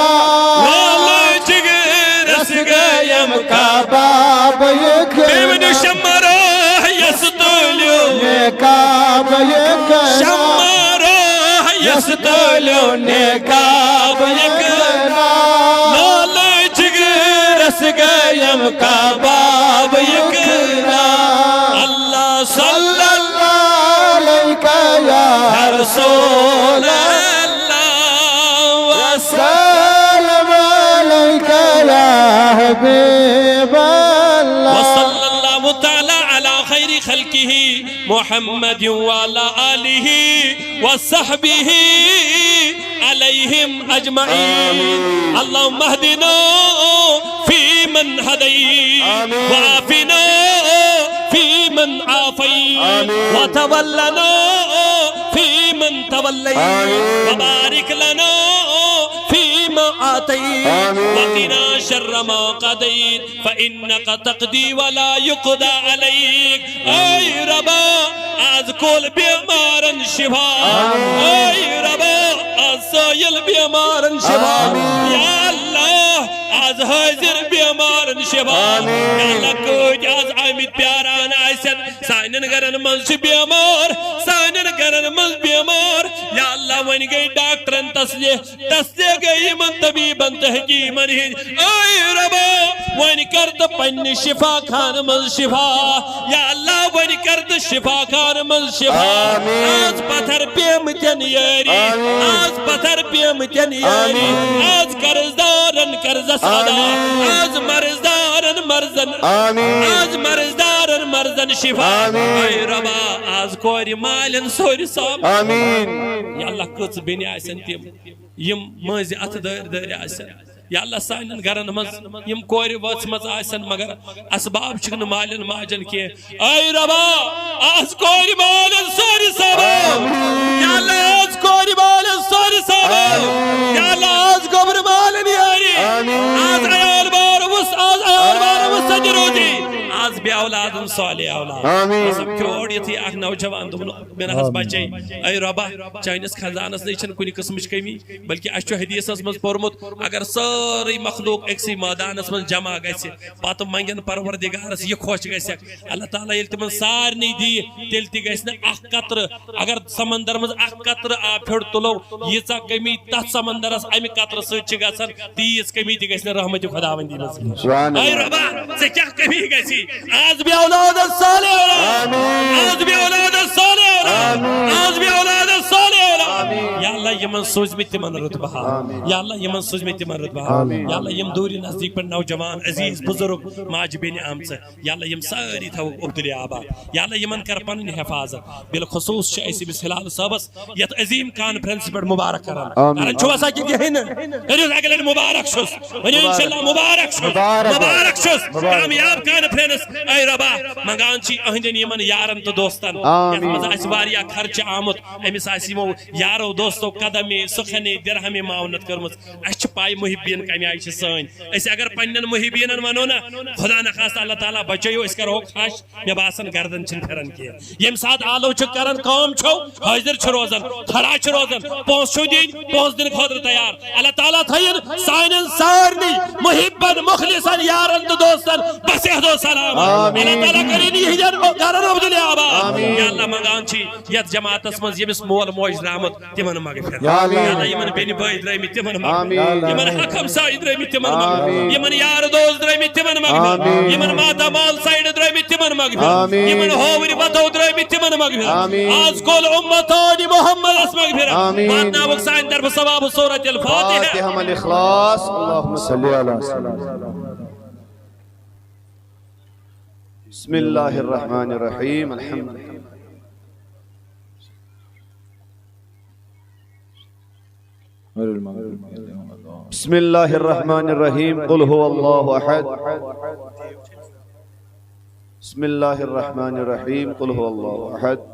لولہٕ جگرس گٔیم کباب یہِ کٕنا۔ بیٚیہِ ؤنِو، شمع رویس تُلِو کعبہٕ یہِ کٕنا۔ شمع رویس تُلِو کعبہٕ یہِ کٕنا۔ لولہٕ جگرس گٔیم کباب یہِ کٕنا۔ اللہ صلی اللہ علیک یا رسول الله، والسلام عليك يا حبيب الله. وصلى الله تعالى على خير خلقه محمد وعلى آله وصحبه عليهم أجمعين. آمين. اللهم اهدنا فيمن هديت، آمين. وعافنا فيمن عافيت، آمين. وتولنا فيمن توليت، آمين. وبارك لنا فيما أعطيت، آمين. وقنا شر ما قضيت، فإنك تقضي ولا يقضى عليك. اے ربا، از کُل بیمارن شفا۔ آمین۔ اے ربا، از سٲیِل بیمارن شفا۔ آمین۔ یا اللہ، از حٲضِر بیمارن شفا۔ آمین۔ یا اللہ، کۭتۍ از آمٕتۍ پیاران آسن، سانٮ۪ن گرن منٛز چھِ بیمار، سانٮ۪ن گرن منٛز بیمار۔ یا اللہ، وۄنۍ گٔے ڈاکٹرن تسلی، تسلی گٔے یِمن طبیبن تہٕ حکیمن ہٕنٛز۔ اے ربا، وۄنۍ کر تہٕ پننہِ شفا خانہٕ منٛز شفا۔ یا اللہ، وۄنۍ کر تہٕ شفا خانہٕ منٛز شفا۔ آمین۔ از پتھر پیمٕتٮ۪ن یٲری۔ آمین۔ از پتھر پیمٕتٮ۪ن یٲری۔ آمین۔ از قرض دارن قرضس ادا۔ آمین۔ از مرض دارن مرضن۔ آمین۔ از مرض دارن مرضن شفا۔ آمین۔ اے ربا، از کورِ مالٮ۪ن سورِ صٲب۔ آمین۔ یا اللہ، کٔژ بیٚنہِ آسن تِم، یِم مٲنٛزِ اتھٕ دٲرۍ دٲرۍ آسن۔ یا اللہ، سانٮ۪ن گرن منٛز یِم کورِ وٲژمژٕ آسن، مگر اسباب چھِکھ نہٕ مالٮ۪ن ماجن کینٛہہ۔ اے ربا، از کورِ مالٮ۪ن سورِ صٲب۔ آمین۔ یا اللہ، از کورِ مالٮ۪ن سورِ صٲب۔ آمین۔ یا اللہ، از گوٚبرِ مالٮ۪ن یٲری۔ آمین۔ از عیال بار وُس، از عیال بار وُس سجہِ روزی۔ از بے اولادن صالح اولاد۔ آمین۔ قسم کھیوٚو یُتھُے اکھ نوجوان دوٚپُن، مےٚ نہ حظ بچے۔ اے ربا، چٲنِس خزانس نَے چھَنہٕ کُنہِ قٕسمٕچ کٔمی، بلکہِ اَسہِ چھُ حدیثس منٛز پوٚرمُت، اگر سٲرٕے مخلوق أکسٕے مٲدانس منٛز جمع گژھِ، پتہٕ منٛگن پروردگارس یہِ خۄش گژھِ، اللہ تعالیٰ ییٚلہِ تِمن سارنٕے دِیہِ، تیٚلہِ تہِ گژھِ نہٕ اکھ قطرٕ۔ اگر سمندر منٛز اکھ قطرٕ آب پھیوٚر تُلو، ییٖژاہ کٔمی تتھ سمندرس امہِ قطرٕ سۭتۍ چھِ گژھان، تیٖژ کٔمی تہِ گژھِ نہٕ رحمتِ خداوندی منٛز۔ سبحان اے اللہ۔ ربا، ژےٚ کیٛاہ کٔمی گژھی؟ از بے اولاد صالح اولاد۔ آمین۔ از بے اولاد صالح اولاد۔ آمین۔ از بے اولاد صالح اولاد۔ آمین۔ یا اللہ، یِمن سوٗزمٕتۍ تِمن رُتبہٕ ہاو۔ آمین۔ یا اللہ، یِمن سوٗزمٕتۍ تِمن رُتبہٕ ہاو۔ آمین۔ یا اللہ، یِم دوٗرِ نزدیٖک پٮ۪ٹھ نوجوان، عزیز، بُزرگ، ماجہِ بیٚنہِ آمژٕ۔ یا اللہ، یِم سٲری تھاوُکھ عبدالِ آباد۔ یا اللہ، یِمن کر پنٕنۍ حفاظت۔ بالخصوص چھِ أسۍ أمِس ہلال صٲبس یتھ عظیم کانفرنس پٮ۪ٹھ مبارک کران۔ آمین۔ کران چھُو سا کِنہٕ کِہیٖنۍ نہٕ؟ کٔرِو اکہِ لٹہِ مبارک چھُس۔ ؤنِو مبارک۔ انشاءاللہ مبارک چھُس۔ مبارک۔ مبارک چھُس۔ مبارک۔ کامیاب کانفرنس۔ اے ربا، منگان چھِ أہنٛدٮ۪ن یِمن یارن تہٕ دوستن، یتھ آمین۔ منٛز اَسہِ واریاہ خرچہٕ آمُت، أمِس آسہِ یِمو یارو دوستو قدمے، سُخنے، درہمے معاونت کٔرمٕژ۔ اَسہِ چھِ پَے محبین کَمہِ آیہِ چھِ سٲنۍ۔ أسۍ اگر پننٮ۪ن محبینن ونو نا، خدا نخواستہ اللہ تعالیٰ بچٲیِو، أسۍ کرہوکھ ہش۔ مےٚ باسان گردن چھِنہٕ پھِران کینٛہہ۔ ییٚمہِ ساتہٕ آلو چھِ کران، کٲم چھو، حٲضِر چھِ روزان، کھڑا چھِ روزان، پونٛسہٕ چھِو دِنۍ، پونٛسہٕ دِنہٕ خٲطرٕ تیار۔ اللہ تعالیٰ تھٲیِن سانٮ۪ن سارنٕے محبن، مخلصن، یارن تہٕ دوستن بصحت و سلامت۔ آمین۔ اللہ تعالیٰ کٔرِن یِہنٛدٮ۪ن گرن عبدالِ آباد۔ آمین۔ یا اللہ، منگان چھِ یتھ جماعتس منٛز ییٚمِس مول موج درٛامُت، تِمن مغفرت۔ آمین۔ یا اللہ، یِمن بیٚنہِ بٲے درٛٲمٕتۍ، تِمن مغفرت۔ آمین۔ یِمن حق ہمسایہِ درٛٲمٕتۍ، تِمن مغفرت۔ آمین۔ یِمن یار دوست درٛٲمٕتۍ، تِمن مغفرت۔ آمین۔ یِمن ماتامال سایڈٕ درٛٲمٕتۍ، تِمن مغفرت۔ آمین۔ یِمن ہوورِ وتو درٛٲمٕتۍ، تِمن مغفرت۔ آمین۔ از کُل اُمتانِ محمدس مغفرت۔ آمین۔ واتناوُکھ سانہِ طرفہٕ ثواب سورۃ الفاتحہ۔ فاتحہ مع الاخلاص۔ اللهم صل على سيدنا۔ بسم الله الرحمن الرحيم۔ الحمد لله۔ بسم الله الرحمن الرحيم۔ قل هو الله أحد۔ بسم الله الرحمن الرحيم۔ قل هو الله أحد۔